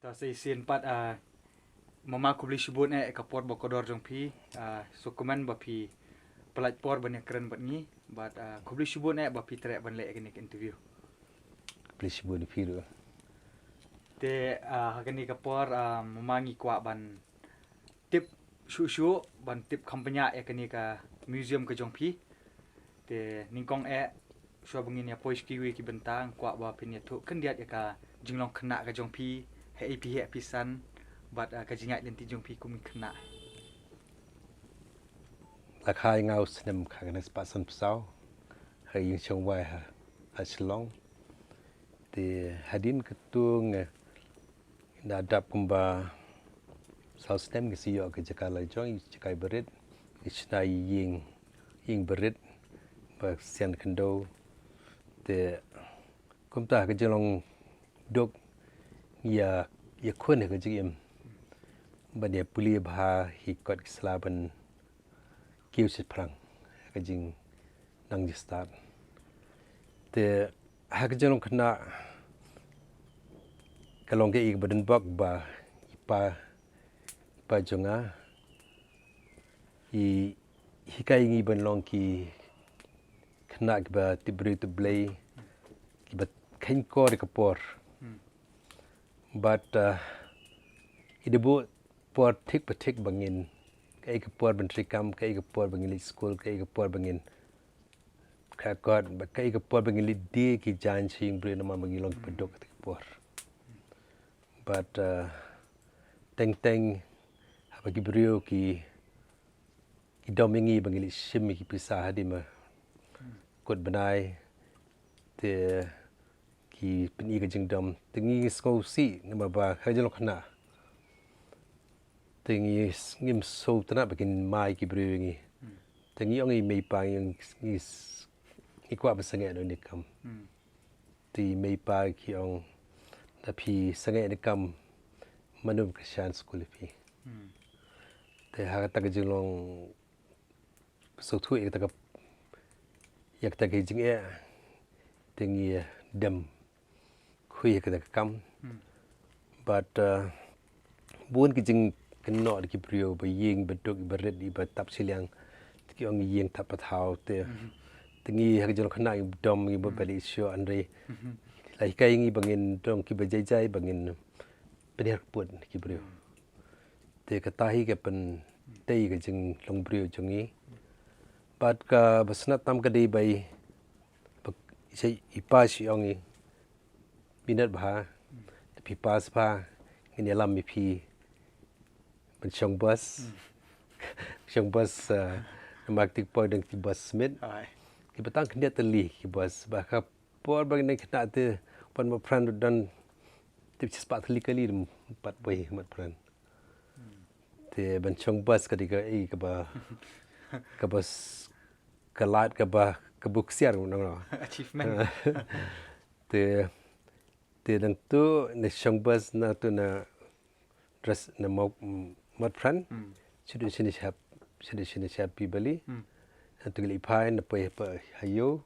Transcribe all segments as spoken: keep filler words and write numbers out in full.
Ta sa shisien pat, ah, mama khublei shibun eh ka por ba kordor jong phi, ah, sngewkmen ba phi pynlait por ban ïakren bad ngi, bad, ah, khublei shibun eh ba phi treh ban leh kane ka interview. Khublei shibun phi ruh. Te, ah, ha kane ka por, ah, mama ngi kwah ban tip shuh shuh, ban tip kham bniah ïa kane ka museum ka jong phi. Te nyngkong eh, shuwa ba ngin ïa poi sha kiwei ki bynta, nga kwah ba phin ïathuh khyndiat ïa ka jinglong khynnah ka jong phi, ha ei phi heh phi san, bad, ah, ka jingïaid lynti jong phi kum ki khynnah. La kha ïa nga u snem khatkhyndai spah sanphew saw, ha ïing Shongwai ha, ha Shillong. Te hadien katto nga da dap kumba saw snem ngi sa ïoh ka jaka la jong, jaka barit, ngi shna ïing, ïing barit ba sian khyndew. Te kumta ka jinglong duk ngi ïa, ïa khun ha ka jingim ban ïa pule bha hi kot ki sla ban kiew shaphrang ka jingnang jingstad. Te ha ka jinglong khynnah ka long kaei kaba don bok ba i pa, i pa jong nga i hikai ngi ban long ki khynnah kiba tip briew tip Blei, kiba kheiñ kor ïa ka por. But, uh, i da buh por thik pa thik ba ngin, kaei ka por ban treikam, kaei ka por ba ngin leit skul, kaei ka por ba ngin khreh kot, bad kaei ka por ba ngin leit die ki jaiñ sha ïing briew namar ba ngi long kiba duk ha kata ka por. But, uh, teng teng haba ki briew ki, ki dom ïa ngi ba ngi leit shim ïa ki pisa hadien ba kut bnai, te ki pyni ka jingdom, te ngi sngewsih namar ba ha ka jinglong khynnah te ngi s-, ngim sngewtynnat ba kin mai ki briew ïa ngi. Te ngi ong ïa i mei i pa ngi, ngi s-, ngi kwah ban sangeh noh ïa une u kam. Te i mei i pa ki ong, lada phi sangeh ïa une u kam, mano ba kyrshan skul ïa phi? Te ha kata ka jinglong sngewthuh ïa kata ka, ïa kata ka jingeh, te ngi dem khuid ïa kata ka kam. But, uh, bun ki jingkynnoh da ki briew ba ïing ba duk, ba rit, ba tap shiliang, te ki ong ïing tap pathaw, te, te ngi ha ka jinglong khynnah ngi dom, ngi mut ba leit shuh, hynrei la hikai ngi ba ngin long kiba jai jai, ba ngin pynhiar kput ki briew. Te kata hi ka pyntei ka jinglong briew jong ngi. Bad kaba sngewtynnat tam ka dei ba i, ba i, i pa i ong ïa ngi, minot bha, lada phi pass bha, ngin ïalam ïa phi ban shong bus. Shong bus, uh, namar kata ka por don ki bus Smit. Kiba tang khyndiat tylli ki bus, bad ka por ba ngin khynnah te, Motphran ruh don tip shispah tylli kali, pat poi Motphran. Te ban shong bus ka dei kaei kaba, kaba s-, ka lad kaba, kaba ksiar nang nang. Achievement. Te, te nangtu na shong bus nangtu na dress na Mot-, Motphran. Shu dei shane shap, shu dei shane shap Pibali. Nangtu ngi leit phai na poi pa ha ïew.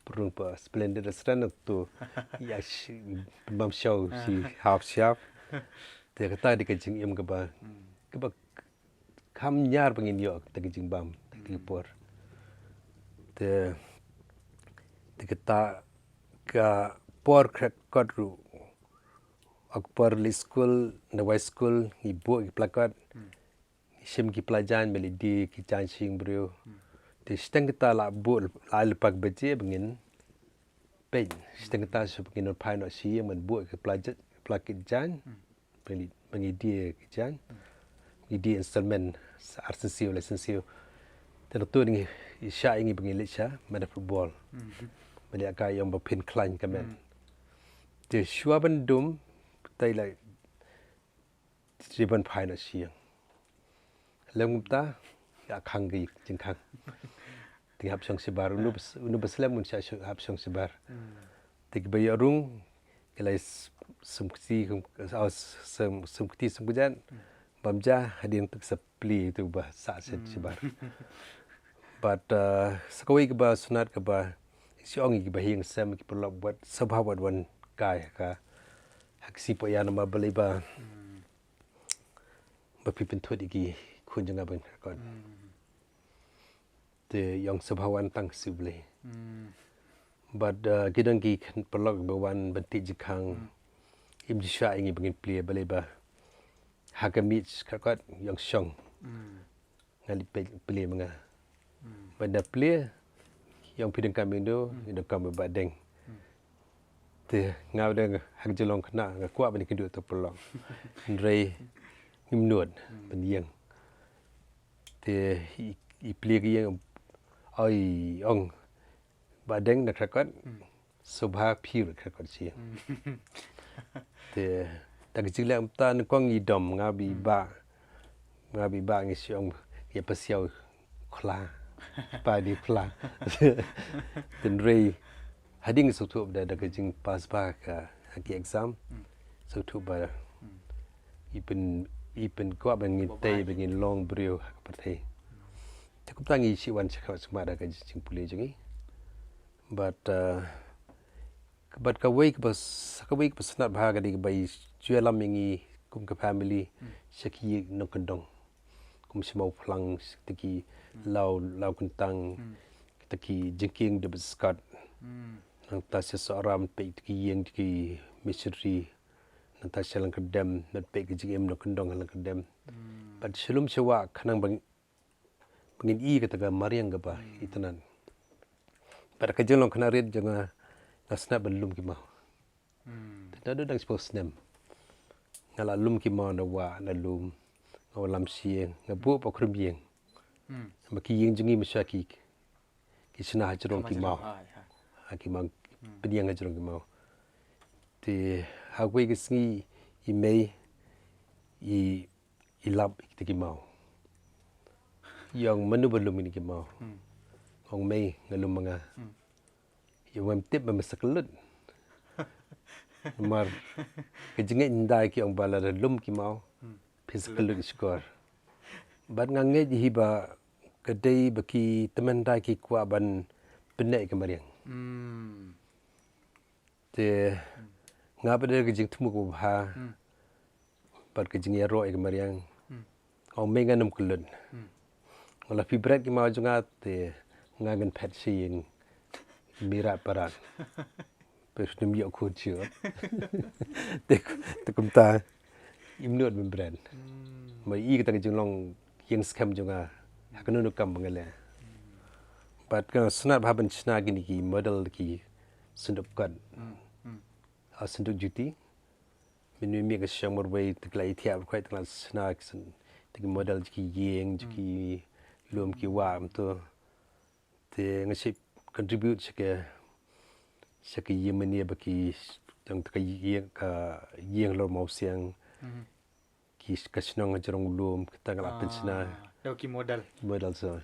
Pynrung pa Splendid Restaurant nangtu. Ïa shi, bam shaw shi half shap. Te kata dei ka jingim kaba, kaba kham ñiar ba ngin ïoh kata ka jingbam, kata ka por. Te, te kata ka por khreh kot ruh, ha ka por leit skul, na wai skul, ngi buh ki pla kot, ngi shim ki pla jaiñ, ban leit die ki jaiñ sha ïing briew. Te shiteng kata la buh, la ai lypa ki baje ba ngin peit. Shiteng kata shuh ba ngin phai noh sha ïing ban buh ki pla ja-, pla ki jaiñ. Ba ngi, ba ngi die ki jaiñ. Ngi die installment, sa ar sien siew, lai sien siew. Te nangtu ngi, i shah ïa ngi ba ngi leit sha, madan football. Ba ngi ïa ka ïong ba phin khlaiñ ka met. Te shuwa ban dum, tai lai, te ban phai noh sha ïing. Lem kumta, ïa khang ki jingkhang. Te ngi hap shong shabar, uno bas-, uno ba slem un shah shong, hap shong shabar. Te kiba ïoh rung, ki la s-, sum kti, kum, ah, sum, sum kti, sum kjat. Bam ja, hadien tu ki sa plie tu ba sah sha shabar. But, uh, sa kawei kaba sngewtynnat kaba, shu ong ïa kiba hingsem, ki paralok bad, sngewbha bad wan kai ha ka, ha ka sngi poh ïa namar balei ba, ba phi pynthut ïa ki khun jong nga ban record. Te ïong sngewbha wan tang shu U Blei. Bad, uh, ki don ki paralok ba wan ban tih jingkhang. Im ju shah ïa ngi ba ngin plie balei ba ha ka miej ka kot ïong shong. Nga leit peit plie ma nga. Ban da plie ïong phi dang kam ïndo, ïong dang kam ba deng. Te nga dang ha ka jinglong khynnah nga kwah ban ïakynduh te paralok. Hynrei ngim nud ban ïeng. Te i, i plie ka ïeng, oi, ong ba deng na krakot. Sngewbha phi ruh krakot shi. Te da ka jingleh mynta nyngkong i dom nga bad i bah. Nga bad i bah ngi shu ong ïa pasiaw khla. Pa di khla. Hynrei hadien sngewthuh ba da ka jingpass ba ka, ka ki exam. Sngewthuh ba i pyn, i pynkwah ba ngin tei ba ngin long briew ha ka pyrthei. Te kumta ngi shu wan sha ka sma da ka jingpule jong ngi. Bad, uh, bad kawei kaba s-, kawei kaba sngewtynnat bha ka dei kaba i ju ïalam ïa ngi kum ka family sha ki ïing nongkyndong. Kum sha Mawphlang, sha ki law, law kyntang, kita ki jingkieng da bad skat. Nangta sha Sohra peit ki ïing ki missionary. Nangta sha Lyngkyrdem, nat peit ki jingim nongkyndong ha Lyngkyrdem. Bad sha lum sha wah khnang ba ba ngin i kata ka mariang kaba itynnad. Bad ka jinglong khynnah rit jong nga, nga sngewtynnat ban lum ki maw. Te naduh dang shiphew snem nga la lum ki maw na wah na lum, nga wallam sha ïing, nga buh pakhrum ïing. Ba ki ïing jong ngi mynshwa ki, ki shna ha jrong ki maw. Ha ki maw, pynïeng ha jrong ki maw. Te ha kawei ka sngi i mei i i lap ïa kita ki maw. I ong mano ba lum ïa ki maw. Ong mei nga lum ma nga. I ong mem tip ba me sa kyllut. Namar ka jingngeit ynda ki ong ba lada lum ki maw phi sa kyllut shkor. Bad nga ngeit hi ba ka dei ba ki tymmen ynda ki kwah ban pynneh ïa ka mariang. Te nga pat da ka jingthmu kaba bha bad ka jingïaroh ïa ka mariang. Ong mei ngan ym kyllut. Nga la phi bret ki maw jong nga te nga ngan phet sha ïing. Mirat parat. Pe shu ym ïoh khun shuh. Te, te kumta im nud ban bret. Ma i kata ka jinglong ïeng skhem jong nga ha kano kano ka kam ba nga leh. Bad nga sngewtynnat bha ban shna kine ki model ki synduk kot. Ha synduk juti. Mynmiet ka shong marwei te ka la ithiah ba khwai te ka la shna ki syn, te ki model jong ki ïing, jong ki lum ki wah kumto. Te nga shait contribute sha ka, sha ka ïing mane ba ki tang te ka ïing, ka ïing lor mawsiang. Ki ka shnong ha jrong lum kata nga la pynshna. Da ki model. Model so.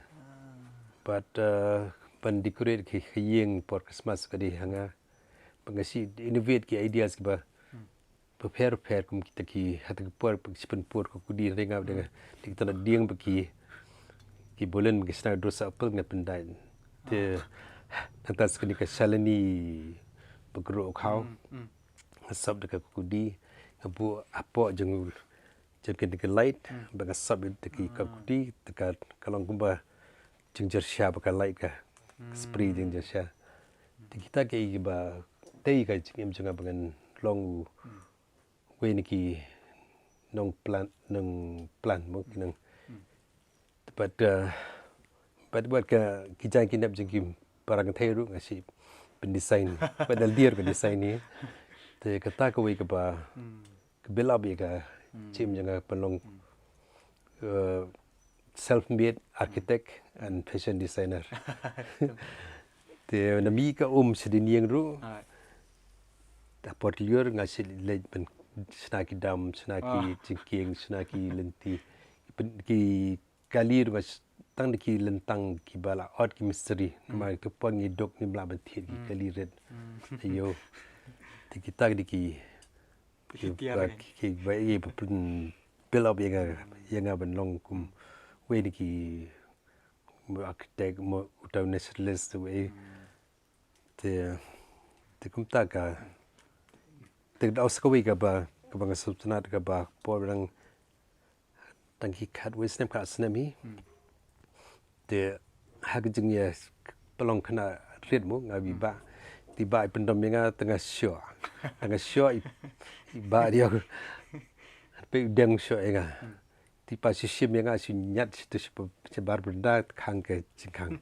Bad, uh, ban decorate ki, ki ïing por Christmas ka dei ha nga. Ba nga shait innovate ki ideas kiba bapher bapher kum kita ki, ha kita ki por, ba ki shipynpur ka kudi, hynrei nga dang, dang kita na dieng ba ki, ki bulin ba ki shna dosa apple nga pyndait. Te nangta sa kane ka Shalini ba kyrwoh u khaw. Nga sop da ka kudi, nga buh hapoh jong, jong kane ka light, ba nga sop da ki ka kudi, te ka, ka long kumba jingjyrshah ba ka light ka, ka spray jingjyrshah. Te kita kiei kiba tei ka jingim jong nga ba ngan long u wei na ki nong plant, nong plant mo ki nong. Bad, uh, bad, bad ka ki jaiñ ki nep jong ki para kynthei ruh nga shait pyndesign. Bad da lade ruh ka design hi. Te kata kawei kaba ka build up ïa ka jingim jong nga ban long, uh, self-made architect and fashion designer. Te na mih ka um shadien ïing ruh. Alright. Te por lyiur nga shait leit ban shna ki dam, shna ki jingkieng, shna ki lynti. Ki pyn-, ki kali ruh nga sh-, tang da ki lyntang kiba la ot ki mistri. Namar tu por ngi duk ngim lah ban thied ki kali rit. Aïu. Te kita ki dei ki Ki tiar ba, ki, ki ba, ïa ba pyn build up ïa nga, ïa nga ban long kum wei na ki architect mo, uta u nationalist wei. Te, te kumta ka, te da sa kawei kaba, kaba nga sngewtynnat kaba por dang tang ki khatwei snem, khatsnem hi. Te ha ka jingïapynlong khynnah rit mo, nga wi ba. Te ba i pyndom ïa nga, te nga shoh. Te nga shoh i, i ba ïa u. Peit u deng shoh ïa nga. Te pa shu shim ïa nga, shu ñiad sha, sha, shabar bynta, khang ka jingkhang.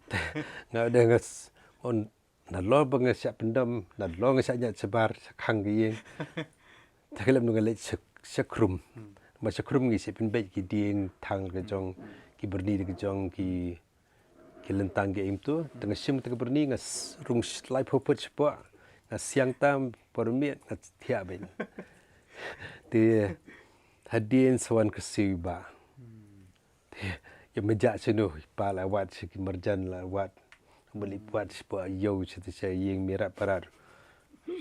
Te nga dang nga s-, on, nalor ba nga shah pyndom, nalor nga shah ñiad shabar, shah khang ka ïing. Te khlem nga leit sha, sha khrum. Ba sha khrum ngi shah pynbeit ki dieng thang ka jong, ki byrni da ka jong, ki, ki lyntang ki im tu. Te nga shim te ka byrni, nga s-, rung sh-, laiphew phut shapoh. Nga siang tam, por miet, nga thiah beit. Te hadien sa wan ka siew ba. Te ïa mynjah shano, i pa la wad sha ki marjan, la wad. Ba leit wad shapoh ïew, sha te sha ïing Mira Parat.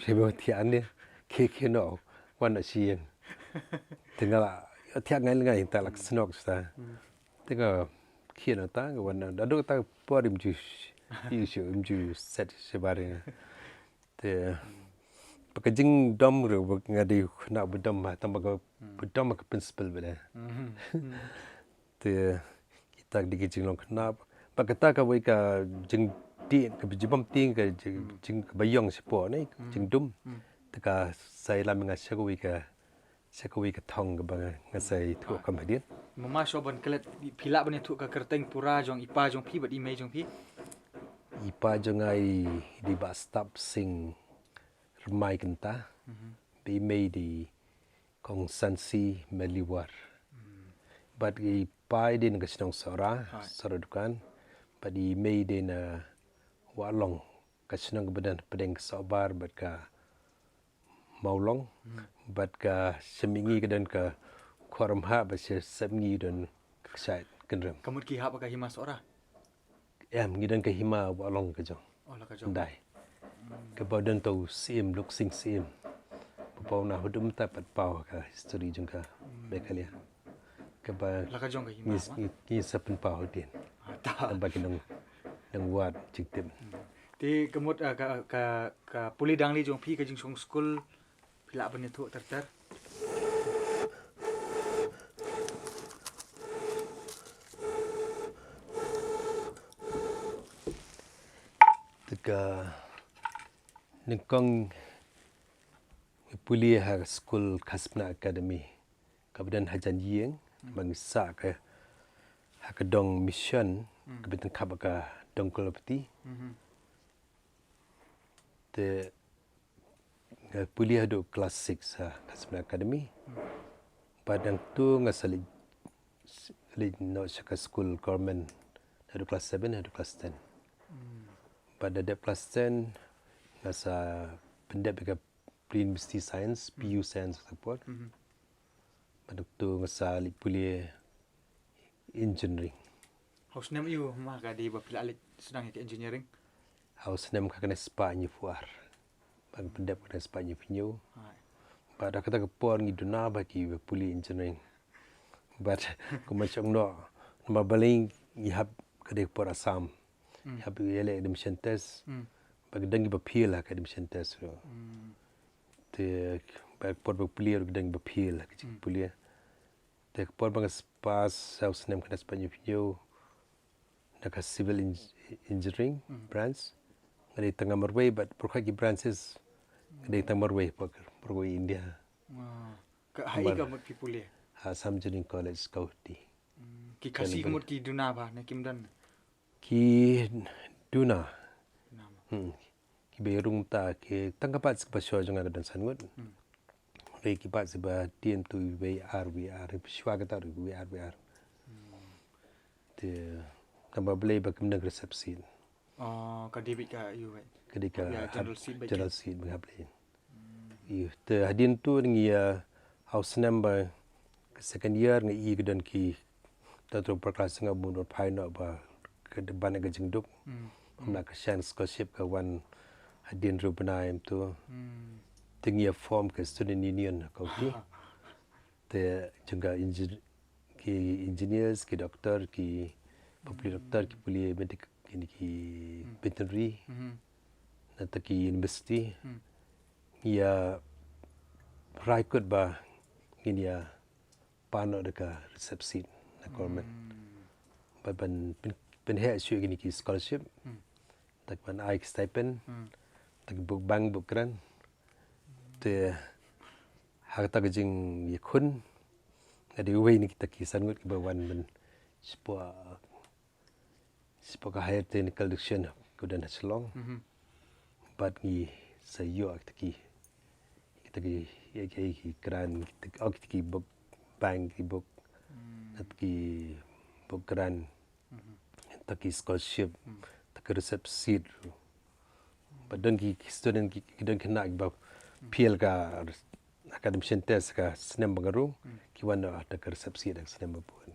Sha ba thiah ne, khie khie noh, wan noh sha ïing. Te nga la, ïa thiah ngai ngai, te la ka shnok sha. Te nga khie noh ta, nga wan noh. Naduh ta por im ju, im ju, im ju set shabar ïa nga. Te ba ka jingdom ruh ba nga dei u khynnah ba dom ha, tang ba ka, ba dom ha ka principal ba dei. Te kita ki dei ki jinglong khynnah. Ba kata kawei ka jingdih, ka jingbym tieng, ka jing, jing, kaba ïong shapoh ne, jingdum. Te ka sa ïalam ïa nga sha kawei ka, sha kawei ka thong kaba nga, nga sa ïathuh kam hadien. Mama, shuwa ban klet, phi lah ban ïathuh ka kyrteng pura jong i pa jong phi bad i mei jong phi? I pa jong nga i dei Bah Stap Sing Rymai Kynta. Bad i mei i dei Kong Sansi Meliwar. Bad i pa i dei na ka shnong Sohra, Sohra Dukan. Bad i mei i dei na Wahlong, ka shnong kaba don hapdeng ka Sohbar bad ka Mawlong, bad ka sha mihngi ka don ka Khorumhah, bad sha sepngi don ka Kshaid Kynrem. Ka mut ki hap ka hima Sohra? Em, ngi don ka hima Wahlong ka jong. Oh, la ka jong. Ndai. Kaba don to u Syiem, Luksing Syiem. Ba paw na hudum ta pat paw ka history jong ka Meghalaya. Kaba la ka jong ka hima ngi, ngi, ngi sa pynpaw hadien. Ba ki nang, nang wad jingtip. Te ka mut, ah, ka, ka, ka pule dang li jong phi, ka jingshong skul, phi lah ban ïathuh ter ter? Te ka nyngkong pule ha ka skul Khasbna Academy. Kaba don hajan ïing, ba ngi sah ka, ha ka dong mission, kaba tyngkhap ha ka dong Kolopati. Te nga pule haduh klas six ha Khasbna Academy. Bad nangtu nga sa leit, leit noh sha ka skul government haduh klas seven, haduh klas ten. Bad da dep klas ten, nga sa pyndep ïa ka Pre University Science, P U Science ka por. Bad nangtu nga sa leit pule engineering. Ha u snem aiu ma ka dei ba phi la leit sdang ïa ka engineering? Ha u snem khatkhyndai spah hynñiewphew ar. Ba nga pyndep khatkhyndai spah hynñiewphew hynñiew. Bad ha kata ka por ngi duna ba ki ba pule engineering. Bad kumba shong noh, namar balei ngi hap ka dei ka por Assam. Ngi hap ïaleh admission test. Bad ki don kiba fail ha ka admission test ruh. Te bad ka por ba pule ruh ki don kiba fail ha ka jingpule. Te ka por ba nga pass ha u snem khatkhyndai spah hynñiewphew hynñiew na ka civil en-, engineering branch. Nga dei tang marwei bad pyrkhat ki branches. Nga dei tang marwei por, por kawei India. Ka ha i ka mut phi pule? Ha Assam Engineering College, Guwahati. Ki Khasi ka mut ki duna ba ne kim don? Ki duna. Duna ba. Hmm. Ki ba ïarung ta ki tang ka batch kaba shwa jong nga ka don san ngut. Re ki batch ba tien tu wei ar wei ar, shwa kata wei ar wei ar. Te tang ba balei ba kim dang reserve seat. Oh, ka dei beit ka ïu wei. Ka dei ka general seat beit. General seat ba nga hap leit. Ïu te hadien tu ngi ïa ha u snem ba ka second year nga i ka don ki ta tu por klas nga bun ur phai noh ba ka dei ban ka jingduk. Ym lah ka shan scholarship ka wan hadien riew bnai em tu. Te ngi ïa form ka student union ka uti. Te jong ka engi-, ki engineers, ki doctor, ki ba pule doctor, ki pule medic, ki, ki veterinary. Nangta ki university. Ngi ïa rai kut ba ngin ïa pan noh da ka reserve seat na government. Bad ban pyn, pynheh shuh ïa kine ki scholarship. Da ka ban ai ki stipend. Da ki book bank, book grant. Te ha kata ka jingïakhun, nga dei uwei na kita ki san ngut kiba wan ban shapoh, shapoh ka Higher Technical Education ka don ha Shillong. Bad ngi sa ïoh kita ki, kita ki, ïa ki, ki grant, kita ki, oh, kita ki book bank, ki book, kita ki book grant, kita ki scholarship, kita ki reserve seat. Bad don ki, ki student ki, ki don khynnah kiba fail ka academic test ka snem ba nga rung, ki wan da ka reserve seat da ka snem ba bud.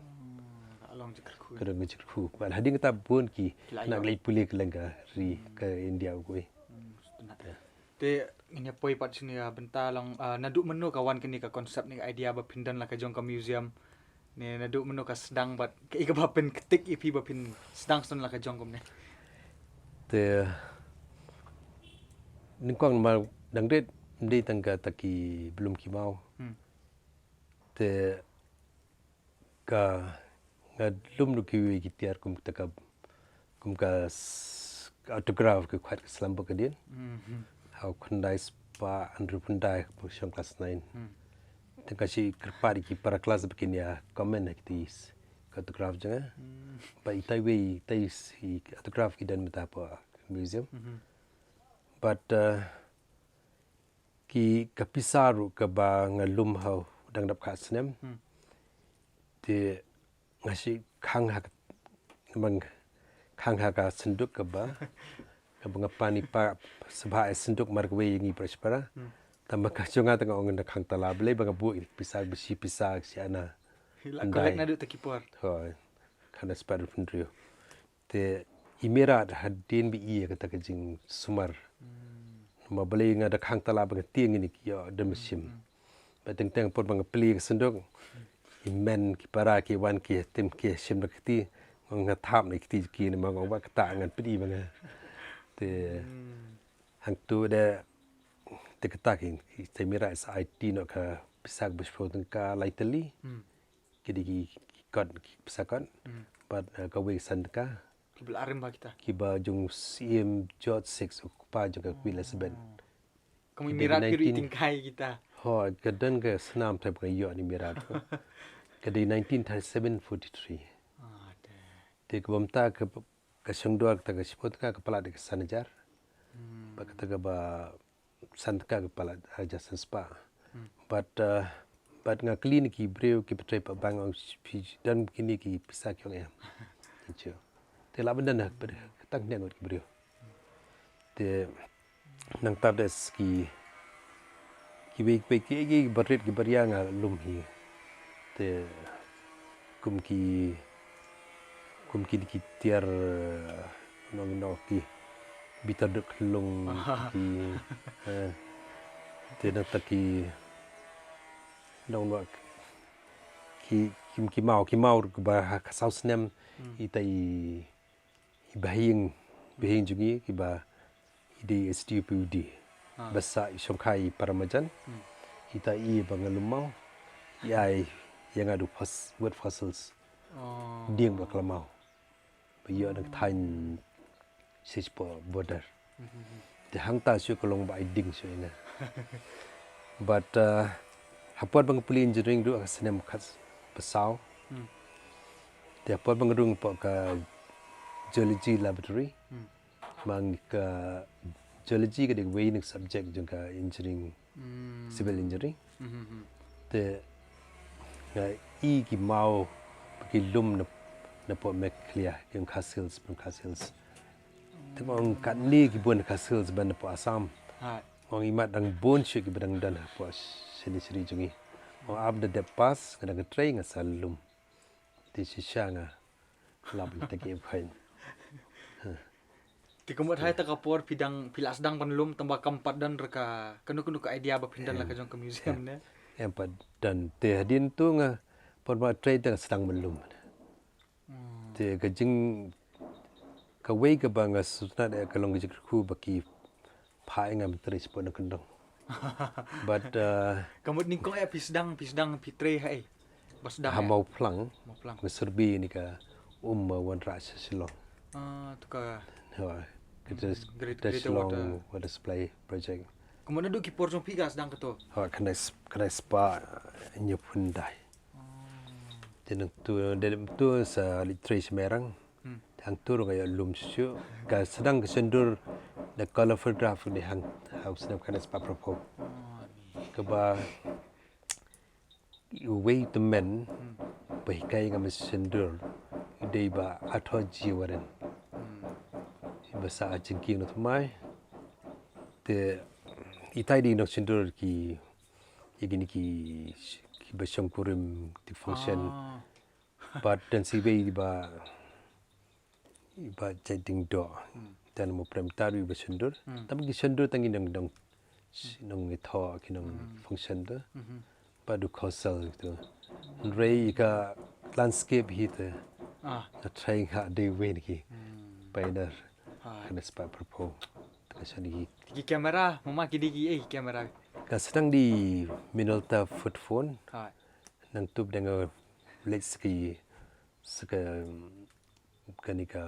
Ka long jingkyrkhu. Ka long jingkyrkhu. Bad hadien kata bun ki khynnah ki la ïoh pule kylleng ka ri, ka India u kawei. Te ngin ïa poi pat shane ïa bynta long, ah, naduh mynno ka wan kane ka concept ne ka idea ba phin don la ka jong ka museum. Ne naduh mynno ka sdang bad kaei kaba pynktik ïa phi ba phin sdang sdang la ka jong kumne. Te nyngkong namar dang rit ym dei tang kata ki ba lum ki maw. Te ka nga lum ruh kiwei ki tiar kum kata ka, kum ka s-, autograph ki khwat ka slam ba ka dien. Ha u khyndai spah hynriewphew khyndai, ba shong klas nine. Te nga shu kyrpad ïa ki para klas ba kin ïa comment ha kito ki s-, ka autograph jong nga. Ba itai wei, itai s-, i autograph ki don mynta hapoh museum. But, uh, ki ka pisa ruh kaba nga lum ha u dang dap kha snem. Te nga shu khang ha ka, namar khang ha ka synduk kaba, kaba nga pan i pa sbha ai synduk mar kawei ïa ngi para shipara. Tangba ka jong nga te nga ong ngan da khang tala, balei ba nga buh ïa ka pisa ba shi pisa shi ana. La collect naduh ta ki por. Hooid. Khyndai spah hynriew. Te i Mira hadien ba i ïa kata ka jingsumar. Namar balei nga da khang tala ba nga tieng ïa ki ïoh da mynsiem. Ba teng teng por ba nga plie ka synduk. I men ki para ki wan ki tim ki shim da kti. Nga thap na kti ki ne ma nga ba kata ngan pdi ba nga. Te hangtu da te kata ki, te Mira sa ai ti noh ka pisa ba shiphew tyngka lai tylli. Ki dei ki, ki kot, ki pisa kot. Bad, eh, kawei san tyngka. Kiba la rim ba kita. Kiba jong Syiem George six, u kpa jong ka Queen Elizabeth. Ka Mira ki ruh i tyngkai kita. Ho, ka don ka snam type ka ïoh ni Mira. Ka dei nineteen thirty-seven forty-three. Ah, te. Te kaba mynta ka, ka shong dor kata ka shiphew tyngka ka palat da ka san hajar. Bad kata kaba san tyngka ka palat hajar san spah. Bad, uh, bad nga kylli na ki briew kiba trei pat bank, ong phi don kine ki pisa ki ong em. Te lah ban don ha kata ka neng ngut ki briew. Te nangta da ki, kiwei kiwei ki, ki barit ki baria nga lum hi. Te kum ki, kum ki, ki tiar, eh, nong nong ki bitar duk lung ki, eh, te nangta ki nong nong ki, ki, ki maw, ki maw ba ha ka saw snem ita i i bahaïing, bahaïing jong ngi kiba i dei S D U P U D. Ba sah i shongkai i para marjan. Ita i ba nga lum maw. I ai ïa nga da u fos-, word fossils. Dieng ba khlem maw. Ba ïoh na ka thaiñ shapoh border. Te hangta shuh ka long ba ai dieng shuh ïa nga. But, uh, ha por ba nga pule engineering ruh ha ka snem khatsaw. Te ha por ba nga rung hapoh ka geology laboratory. Namar ka geology ka dei kawei na ka subject jong ka engineering, civil engineering. Te nga i ki maw ba ki lum na, napoh Meghalaya, ki ong Khasi Hills, Khasi Hills. Te nga ong katne ki bun Khasi Hills ban napoh Assam. Nga ong imat dang bun shuh kiba dang don hapoh shane shane jong ngi. Nga ong ap da dep pass, nga dang trei nga sa lum. Te shisha nga lap ïa kita ki ïa phain. Te ka mut ha ita ka por phi dang, phi la sdang ban lum tangba kam pat don re ka, kano kano ka idea ba phin don la ka jong ka museum ne? Em pat don, te hadien tu nga por ba trei te nga sdang ban lum. Te ka jing, kawei kaba nga sngewtynnat ïa ka long ka jingkyrkhu ba ki phah ïa nga ban trei shapoh na kyndong. But, uh, ka mut nyngkong eh phi sdang, phi sdang phi trei ha ei? Ba sdang ha Mawphlang, Mawphlang. Ka survey ni ka um ma wanrah sha Shillong. Ah, tu ka. Ha, ka Great, Greater Shillong Water Supply Project. Kumno naduh ki por jong phi ka sdang kato? Ha, kane kane spah nyapun dai. Te nang tu, de tu sa literature sha Mairang. Hmm. Hang tu ruh ka ïa lum shu. Ka sdang ka shyndur da colorful draft ni hang. Hau sdang kane spah propo. Kaba wei te men. Hmm. Ba hikai nga ma shyndur. Dei ba atho ji waren. Hmm. Ba sa a jingkieng na tmai. Te itai di nong shyndur ki, ïa kini ki, ki ba shong kurim ki function. Ah. Bad dan siwei ba, ba jading do. Hmm. Dan mo prem taru ba shyndur. Hmm. Tam ki shyndur tangi nong dong, nong itho ki nong function tu. Hmm. Bad du kosal tu. Hynrei ka landscape hi tu. Ah. Na trai nga dei wen ki. Hmm. Pioneer. Hai. Kane spah propo. Ka shani ki. Ki camera, mama ki di ki, eh, ki camera. Ka sdang di Minolta foot phone. Hai. Nang tup dang lens ki saka kani ka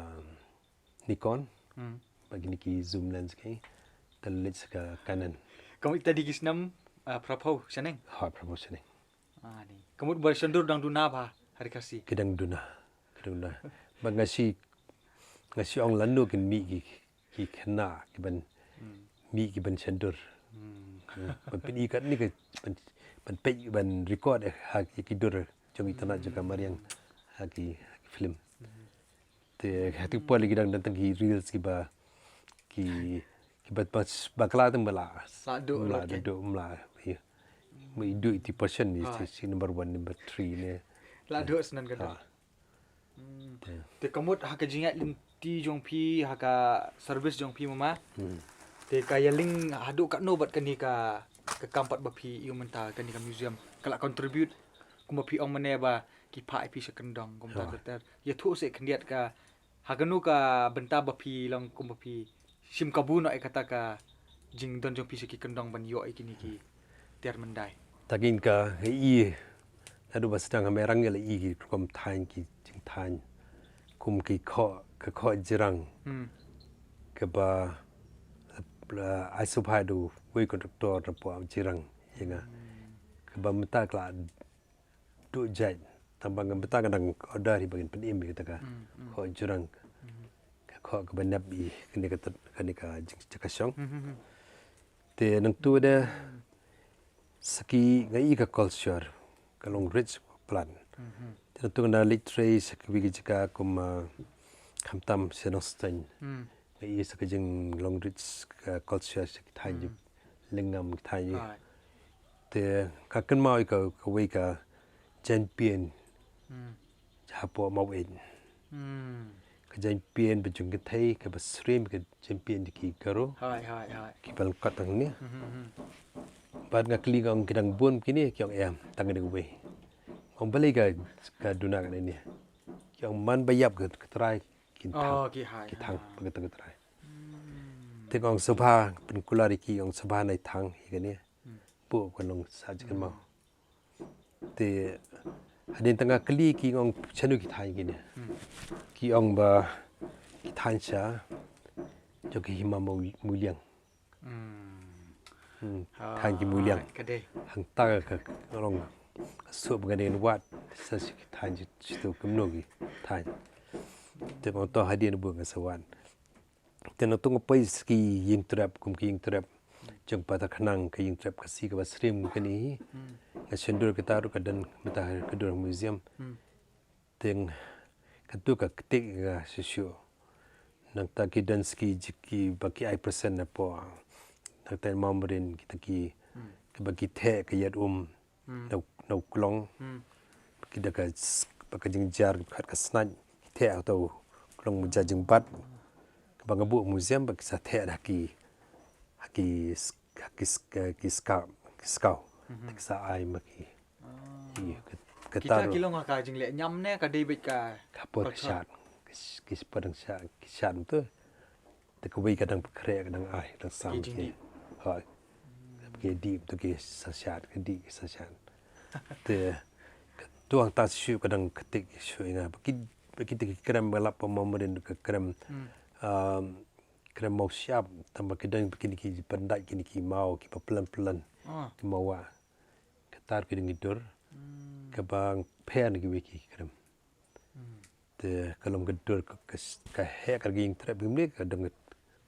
Nikon. Hmm. Bad kini ki zoom lens ki. Te lens ka Canon. Ka mut ita di ki snam, ah, propo shaneng? Ha, propo shaneng. Ah, ni. Ka mut ba shyndur dang duna ba, ha ri Khasi. Ki dang duna. Ki dang duna. Ba nga shi, nga shi ong lano kin mih ki, ki khynnah, ki ban, hmm, mih ki ban shyndur. Hmm. Hmm. Ban pyni kat ni ka, ban, ban peit, ban record, eh, ha ki, ki dur jong internet jong ka mariang, ha ki, ha ki film. Hmm. Te ha tu poi lagi dang datang ki reels ki ba, ki, ki ba, ba, ba kala tu mala. Sadu mala, lagi. Duduk mala. Ya. Ba idu iti passion ni, hai, si, si number one, number three ni. La duk snan ka. Ha. Hmm. Te. Te ka mut ha ka jingïaid lynti jong phi, ha ka service jong phi mama. Hmm. Te ka ïaling haduh katno bad kane ka, ka kam pat ba phi ïoh mynta kane ka museum. Ka la contribute kumba phi ong mynne ba ki phah ïa phi sha kyndong kumta ter ter. Ïathuh seh khyndiat ka, ha kano ka bynta ba phi long kumba phi shim kabu noh ïa kata ka jingdon jong phi sha ki kyndong ban ïoh ïa kine ki tiar myndai. Tang ïa ka, nga i, naduh ba sdang ha Mairang nga la i ki rukom thaiñ, ki jingthaiñ kum ki khoh, ka khoh jrang. Hmm. Kaba, la, ai sngewbha da uwei u contractor na poh jrang ïa nga. Hmm. Kaba mynta ka la duh jait. Tang ba nga mynta nga dang order hi ba ngin pynim ïa kata ka, hmm, hmm, khoh jrang. Hmm. Ka khoh kaba nep ïa kane ka, kane ka jing, jaka shong. Hmm, hmm, hmm. Te nangtu de, hmm, sa ki, nga i ka culture, ka long rich plant. Hmm, hmm. Te nangtu nga leit trei sa kiwei ki jaka kum, ah, khamtam sha Nongstoiñ. Hmm. Nga i sa ka jinglong rich ka culture sha ki thaiñ, hmm, lyngngam ki thaiñ. Hai. Te nga kynmaw ïa ka, kawei ka jaiñpien. Hmm. Hapoh Maweit. Hmm. Ka jaiñpien ba jong kynthei kaba syriem ka jaiñpien jong ki Garo. Hai, hai, hai. Kiba lyngkot hangne. Hmm, hmm, hmm. Bad nga kylli nga ong ki dang bun kine, ki ong em, tang kane kawei. Nga ong balei ka, ka duna kane ne. Ki ong man ba ïap ka, ka trai. Ki thang. Oh, ki hai, ki thang, ha, ba ka tang ka trai. Hmm. Te nga ong sngewbha, pynkular ïa ki, ong sngewbha nai thang ïa kane. Hmm. Buh ka long sa jingkynmaw. Hmm. Te hadien tang nga kylli ki, nga ong shano ki thaiñ kine. Hmm. Ki ong ba ki thaiñ sha jong ki hima Mu-, Muliang. Hmm. Hmm. Ah, thaiñ ki Muliang. Ka dei. Hangta ka, ka long ka suk ba nga dei ngan wad sa shi ki thaiñ shi, shitu kumno ki thaiñ. Te nga ong to hadien ba ngan sa wad. Te nangtu nga poi sa ki ïing trep, kum ki ïing trep jong Paterkhnang, ka ïing trep Khasi kaba syriem kane hi. Hmm. Nga shon dur kata ruh ka don mynta ha ka dur museum. Hmm. Te katu ka ktik nga shisha. Nangta ki don sa ki jaka ba ki ai percent napoh. Nangta Mawmarin kita ki, hmm, kiba ki theh ka ïat um. Hmm. Na u, na u klong. Hmm. Ki da ka s-, ba ka jingjar kat ka snatch. Theh ha u klong muja jingbat. Kaba nga buh museum ba ki sa theh da ki, ha ki s-, ha ki s-, ha ki skaw, ki skaw. Mhm. Da ki sa ai ma ki. Ah. Ïa, ka, ka kita taruh. Ki long ha ka jingleh ñiam ne ka dei beit ka, ka por ka shad. Ki s-, ki s-, por dang shad, ki shad tu. Te kawei ka dang pynkhreh, ka dang ai, ka dang sam ki. Ki jingdih. Hooid. Ki dih tu ki sa shad, ki dih ki sa shad. Te ka, Tu hangta shu ka dang ktik shu ïa nga. Ba ki, ba ki te ki krem ba lap ba mamarin ka krem. Hmm. Um, krem maw siap, tang ba ki dang ba kini ki pyndait kini ki maw ki ba plan plan. Ah. Ki maw wa. Ka tar ki dang ki dur. Hmm. Ka bang pher ki wei ki krem. Hmm. Te ka long ka dur ka, ka, ka heh ka ring trep bim ni ka dang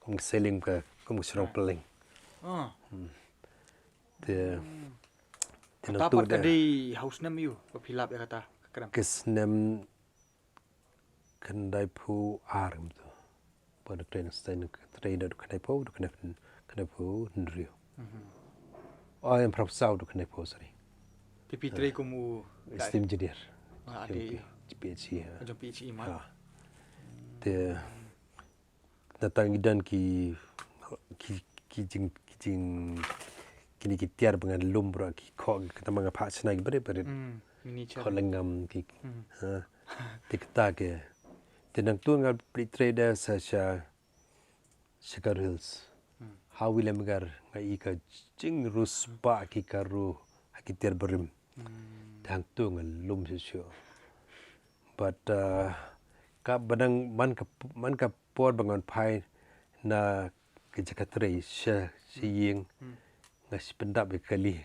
kum ka seling ka kum ka srong Ah. Peleng. Ah. Hmm. Te Hmm. Te Kata nang tu pat ka da dei ha u snem ïu ba phi lap ïa kata ka krem. Ka snem khyndai phew ar ngam tu. Ba da trei na stain ka trei da khyndai phew, da khyndai phew, khyndai phew hynriew. Mhm. Oh, em phra phew saw da khyndai phew, sorry. Te phi trei kum u Steam engineer. Ah, ade. Jong P H E, ha. Jong P H E ma. Ha. Te na tang i don ki, ki, ki jing, ki jing, kini ki tiar ba ngan lum bro ki khoh ki kata ma nga phah shna ki barit barit. Hmm, miniature. Khoh lengam ki. Hmm. Ha. Te kata ke. Te nang tu nga pli trei da sa sha, sha Garo Hills. Hmm. Ha Williamgarh nga i ka jingru spah ki Garo ha ki tiar barim. Hmm. Te hangtu nga lum shuh shuh. But, uh, ka ba dang man ka, man ka por ba ngan phai na ka jaka trei sha, sha Hmm. ïing Hmm. nga shu pyndap ïa ka kali.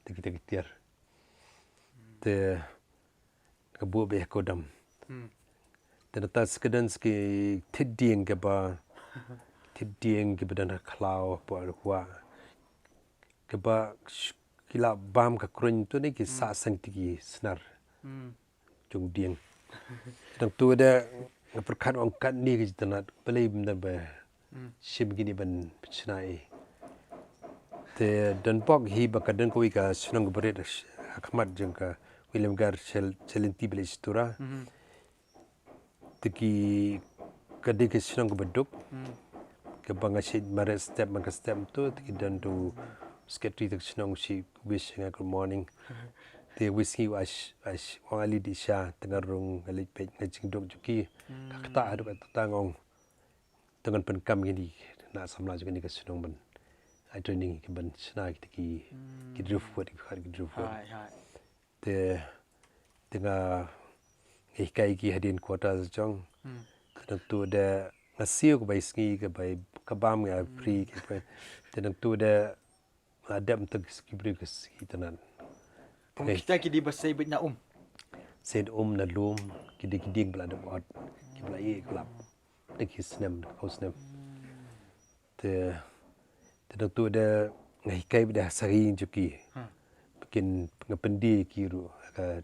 Te kita ki tiar. Hmm. Te ka buh beh ko dam. Hmm. Te na ta skedan ski thied dieng kaba, thied dieng kaba don ha khlaw, ba kwah. Kaba sh-, ki la bam ka kruiñ tu ne ki Hmm. sah seng ti ki snar. Hmm. Jong dieng. Dang tu da nga pyrkhat ong kat ni ka jitanat. Balei bym don ba Hmm. shim kini ban shna i. Te don bok hi ba ka don kawei ka shnong ka barit ha khmat jong ka Williamgarh Chel-, Chelinti Village Tura. Mhm. Te ki ka dei ka shnong ka baduk. Hmm. Kaba nga shait mareh step man ka step tu, te ki don tu secretary te ka shnong shi wish nga good morning. Te wish ngi wash, wash, ong ali di sha, te nga rung, nga leit peit, nga jingduk juki. Hmm. Ka kata haduh kata tang ong. Te ngan pynkam kini na samla jong kini ka shnong ban ai training ki ban shna ki, ki, ki driftwood, ki khat ki driftwood. Hai, hai. Te, te nga, nga hikai ki hadien quarter jong. Hmm. Te nang tu da nga siew ka bai sngi ka bai ka bam nga Hmm. free ki bai. Te nang tu da nga dep tang ki briew ki sngi te nan. Kum Hei. Kita ki dei ba sei beit na um. Sei um na lum, ki dei ki dieng ba la dep ot, ki ba la ïeh ki lap. Te ki snem, ka snem. Hmm. Te, te nang tu da nga hikai beit da sa ïing jong ki. Hmm. Kin nga pyndie ki ruh ka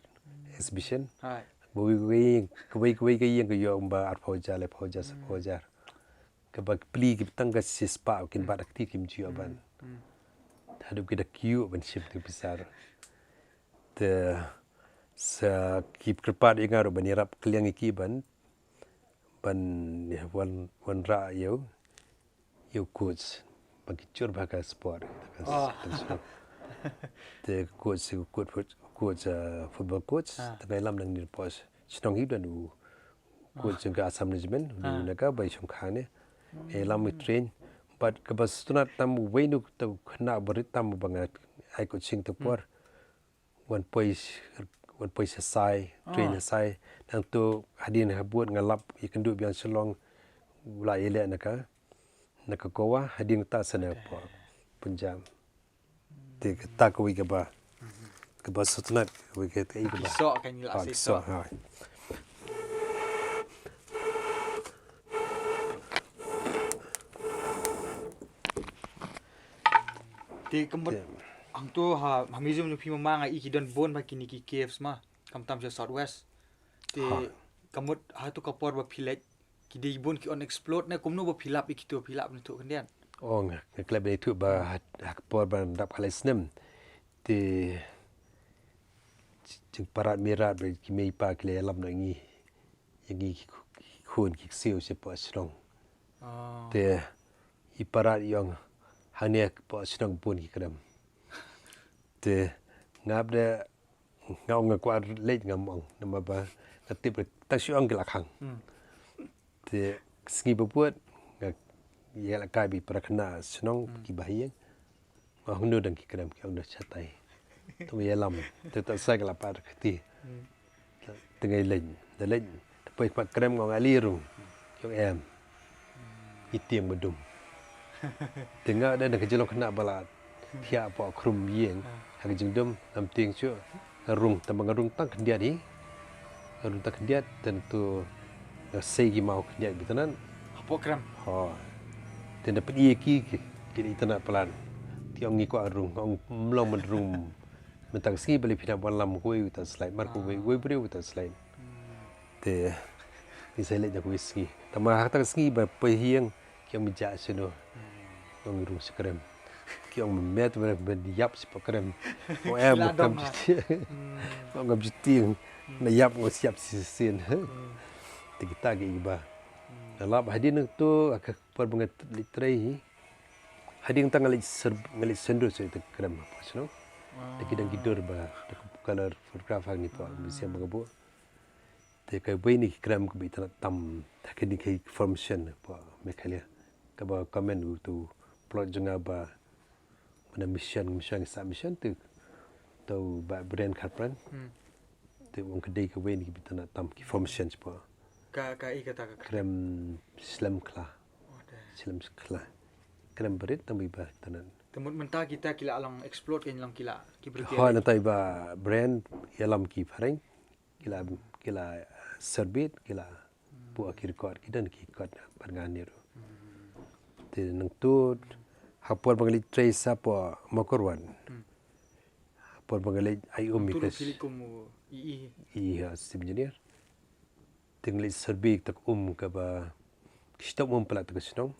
exhibition. Hai. Kawei kawei, kawei kawei ka ïing ka ïoh ba arphew hajar, laiphew hajar, Hmm. saphew hajar. Kaba pli ki tang ka shispah kin Hmm. bat da kti kim jia ban. Hmm. Hmm. Haduh ki da kiu ban shim ki pisa ruh. Te sa ki kyrpad ïa nga ruh ban ïarap kylliang ïa ki ban, ban wan, wanrah ïa u, ïa u coach. Ban ki jur bha ka sport, ka s-, Ah. ka sport. Te coach, coach, coach, uh, football coach, Ah. te nga ïalam nangne hapoh shnong hi don u coach Ah. jong ka Assam Regiment, u Ah. na ka bai shong kha ne. Hmm. Ïalam i train. But kaba sngewtynnat tam uwei u khynnah barit tam ba nga ai coaching te Hmm. por. Wan poi sh-, wan poi sha Sai, train Ah. ha Sai. Nangtu hadien ha bud nga lap ïakynduh biang Shillong, u la ïaleh na ka, na ka Goa, hadien kata sa na Okay. poi Punjab. Te kata kawei kaba, Mhm. kaba sngewtynnat, kawei ka, kawei Ki kaba. Soh kan ngi la Ah, sei ki soh, soh. Ha. Te ka mut Te hangtu ha, ha museum jong phi ma nga i ki don bun ba kini ki caves ma, khamtam sha South West. Te Ha. ka mut hatu ka por ba phi leit ki dei bun ki unexplored ne kumno ba phi lap ïa kitu, phi lap ne tu khyndiat. Oh, nga, nga klet ba ïathuh ba ha, ha ka por ba dap ka lai snem. Te jingparat mirat ba ki mei pa ki la ïalam na ngi. Ïa ngi ki, ki khun ki ksiew sha poh shnong. Ah. Te i parat i ong hangne poh shnong bun ki kdem. Te nga ap de nga ong nga kwah leit ngam ong namar ba nga tip tang shu ong ki la khang. Hmm. Te sngi ba bud nga ïalehkai bad para khynnah shnong Hmm. ki ba ha ïing. Nga ong no dang ki kdem ki ong no shatai. Te nga ïalam te ta sa ki la pat kti. Te nga leit, da leit, te poi khmat krem nga ong, "Ali rung." Ki ong, "Em." Ngi tieng ba dum. Te nga da na ka jinglong khynnah ba la thiah hapoh khrum ïing, ha ka jingdum, ngam tieng shuh, nga rung, tang ba nga rung tang khyndiat hi. Nga rung tang khyndiat, te nangtu nga sei ki maw khyndiat beit tang. Hapoh krem. Ho. Te na pynïa ki, ki, ki leit tang palat. Ki ong ngi kwah rung, nga ong mlong ban rung. Mynta ka sngi balei phi nang wallam kawei uta slide, mar kawei, kawei briew uta slide. Te ngi sa leit na kawei sngi. Tang ma ha kata ka sngi ba poi ïing, ki ong me jah shano. Nga ong rung sha krem. Ki ong me, me te me, me ïap shapoh krem. Nga ong em, nga kam shu tieng. Nga ong ngam shu tieng. Na ïap nga ïap shisien. Te kita kiei kiba nga lap hadien nangtu ha ka por ba nga leit trei hi. Hadien nangta nga leit ser, nga leit sngewthuh sha ïa ka krem hapoh shnong. Da ki dang ki dur ba, da ka color photograph hangne hapoh museum ba nga buh. Te kawei na ki krem kaba itynnad tam ha kine ki formation hapoh Meghalaya. Kaba comment uto u plot jong nga ba, ba na mission, mission, sa mission te, uto u Bah Brian Kharpran. Te u ong ka dei kawei na kiba itynnad tam ki formation shapoh. Ka, kaei kata ka krem? Krem slem khla. Oh, da. Slem khla. Krem barit tang ba iba itynnad. Te mut mynta kita ki la long explode, ki long ki la, ki briew. Hooid, nangta i Bah Brian ïalam ki phareng, ki la, ki la survey, ki la buh ki record, ki don ki record bad nga hangne ruh. Te nangtu ha por ba nga leit trei shapoh Mawkyrwat. Ha por ba nga leit ai um ïa ka, phi leit kum u E E, E E, ha, chief engineer. Te nga leit survey kata ka um kaba, ki shitom um palat ha ka shnong.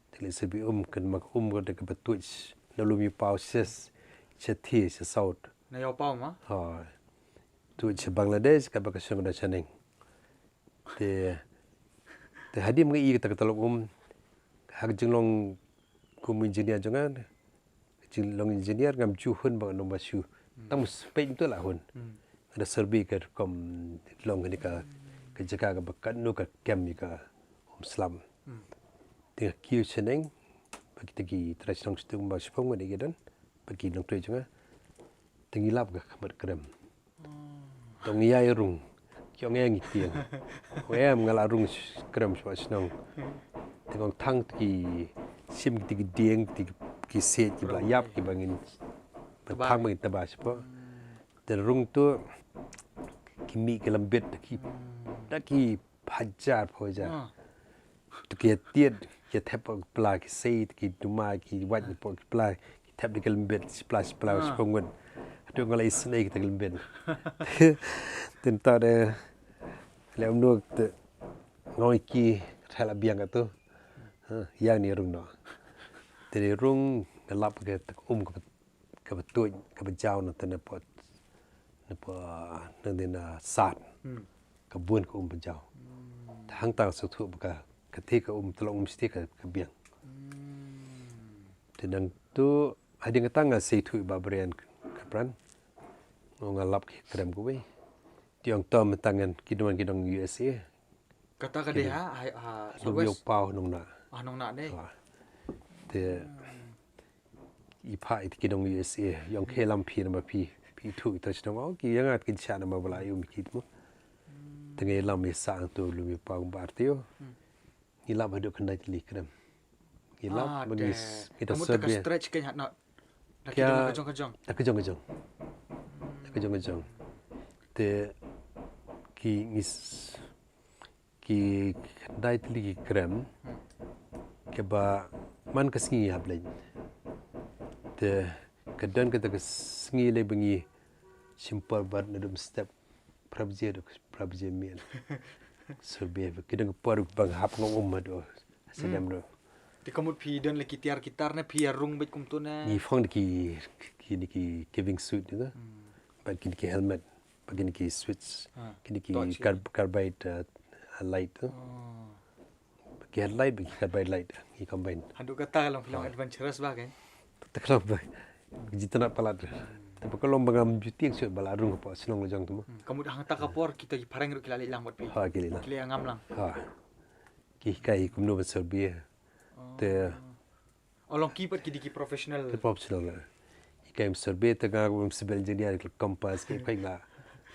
Te nga leit survey um, kane ma ka um kata kaba tuid na lum Ïewpaw sha, sha thie sha south. Na Ïewpaw ma? Ha. Tuid sha Bangladesh, kaba ka shnong da shaneng. Te, te hadien ba nga ïohi kata ka tnat um, ha ka jinglong kum engineer jong nga, ka jinglong engineer ngam ju hun ba ngan ong ba shu. Tang ba peit nangtu la hun. Nga da survey ka rukom long kane ka, ka jaka kaba katno ka kem ïa ka um slem. Te nga kiew shaneng bad kita ki trai shnong sha tu, ba shaphang ngan ïa ki don bad ki nongtrei jong nga. Te ngi lap ka khmat krem. Te ngi ïai rung. Ki ong ïa ngi tieng. Ong em nga la rung sh-, krem shapoh shnong. Te nga ong tang te ki shim kita ki dieng, kita ki siej kiba la ïap kiba ngin, ba tang ba ngin tba shapoh. Te rung tu ki mih ki lembit da ki, da ki hajar phew hajar. Te ki ïa tied, ki ïa thep hapoh ki pla, ki sei, ki duma, ki wait hapoh ki pla, ki thep da ki lembit, shi pla, shi pla, shi pla ngut. Haduh nga la isynei kita ki lembit. Te nangta de, leh kumno te, nga ong ïa ki, kaei la biang katu. Ha, ïa ngi rung noh. Te ngi rung, nga lap kata ka um kaba kaba tuid, kaba jaw na te na pot, na pot, na te na sat. Ka bun ka um ba jaw. Te hangta nga sngewthuh ba ka, ka te ka um, te long um shisha ka, ka biang. Te nangtu, hadien kata nga sa ïathuh ïa i Bah Brian Kharpran. Nga ong nga lap ki krem kawei. Te ong to mynta ngan, ki don, ki don U S A. Kata ka dei ha, ha, ha, Southwest? Ïewpaw Nongnah. Ah, Nongnah dei. Ha. Te i phah ïa ki nong U S A, ïong khe lam phi namar phi, phi thuh ita shnong, oh, ki ïa nga ki sha namar ba la ïoh mi ki mo. Te ngi lam ïa sah tu lum ïa pa ba artio. Ngi lap haduh khyndai tylli krem. Ngi lap ba ngi s-, ngi ta survey. Ka mut ka stretch ka ïa na. Da ki jong ka jong. Da ka jong ka jong. Da ka jong ka jong. Te ki ngi s-, ki khyndai tylli ki krem, kiba man ka sngi hap leit. Te ka don kata ka sngi lei ba ngi shim por bad naduh step phra baje, phra baje miet. Survey ba ki don ka por ba nga hap nga um haduh sdang ruh. Te ka mut phi don la ki tiar ki tar ne phi ïa rung beit kumto ne? Ngi phong da ki, ki, ki, ki caving suit ne. Bad ki, ki helmet. Ba kine ki switch, kine ki carb-, carbide, uh, light tu. Ba ki headlight, ba ki carbide light, ki combine. Haduh kata ka long phi long adventurous ba kan? Te ka long ba jingitynnad palat. Te ba ka long ba ngam ju tieng shuh ba la rung hapoh shnong la jong tu mo. Ka mut hangta ka por kita ki phareng ruh ki la leit lang bad phi. Ha, ki leit lang. Ki leit ngam lang. Ha. Ki hikai kumno ban survey. Te O long ki pat ki dei ki professional. Ki professional. Hikai ym survey te nga ym civil engineer, ki compass ki kai nga.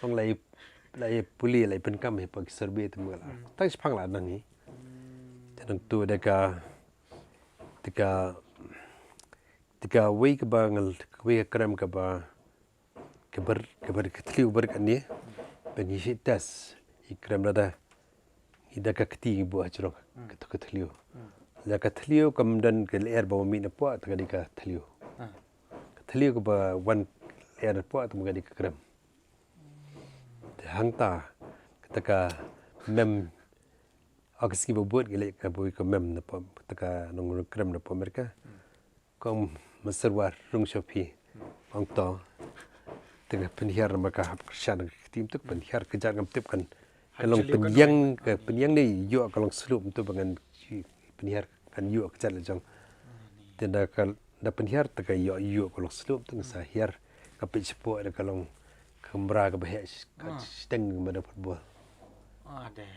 Long lai la ïa pule, la ïa pynkam hi pa ki survey te ma la. Tang shipang la nang hi. Te nang tu da ka, da ka, da ka wei kaba ngal, wei ka krem kaba, ka ber, ka ber ka thliew ber kane. Ba ngi shi test i krem lada. I da ka kti ngi buh ha jrong ka tu ka thliew. Da ka thliew kam don ka lyer ba mih na poh, ta ka dei ka thliew. Ka thliew kaba wan lyer na poh, ta ka dei ka krem. Te hangta kata ka mem, ha ka sngi ba bud ngi leit ka bui ka mem na poh, kata ka nong krem na poh Amerika. Kong Mister War rung sha phi. Ong to. Te nga pynhiar namar ka hap kyrshan ka kti, ym tip pynhiar ka jait ngam tip kan. Ka long pynïeng, ka pynïeng ne ïoh ka long slope, ym tip ba ngan pynhiar kan ïoh ka jait la jong. Te da ka, da pynhiar te ka ïoh, ïoh ka long slope, te nga sa hiar ka peit shapoh, da ka long ka kamra kaba heh, ka shiteng kaba da football.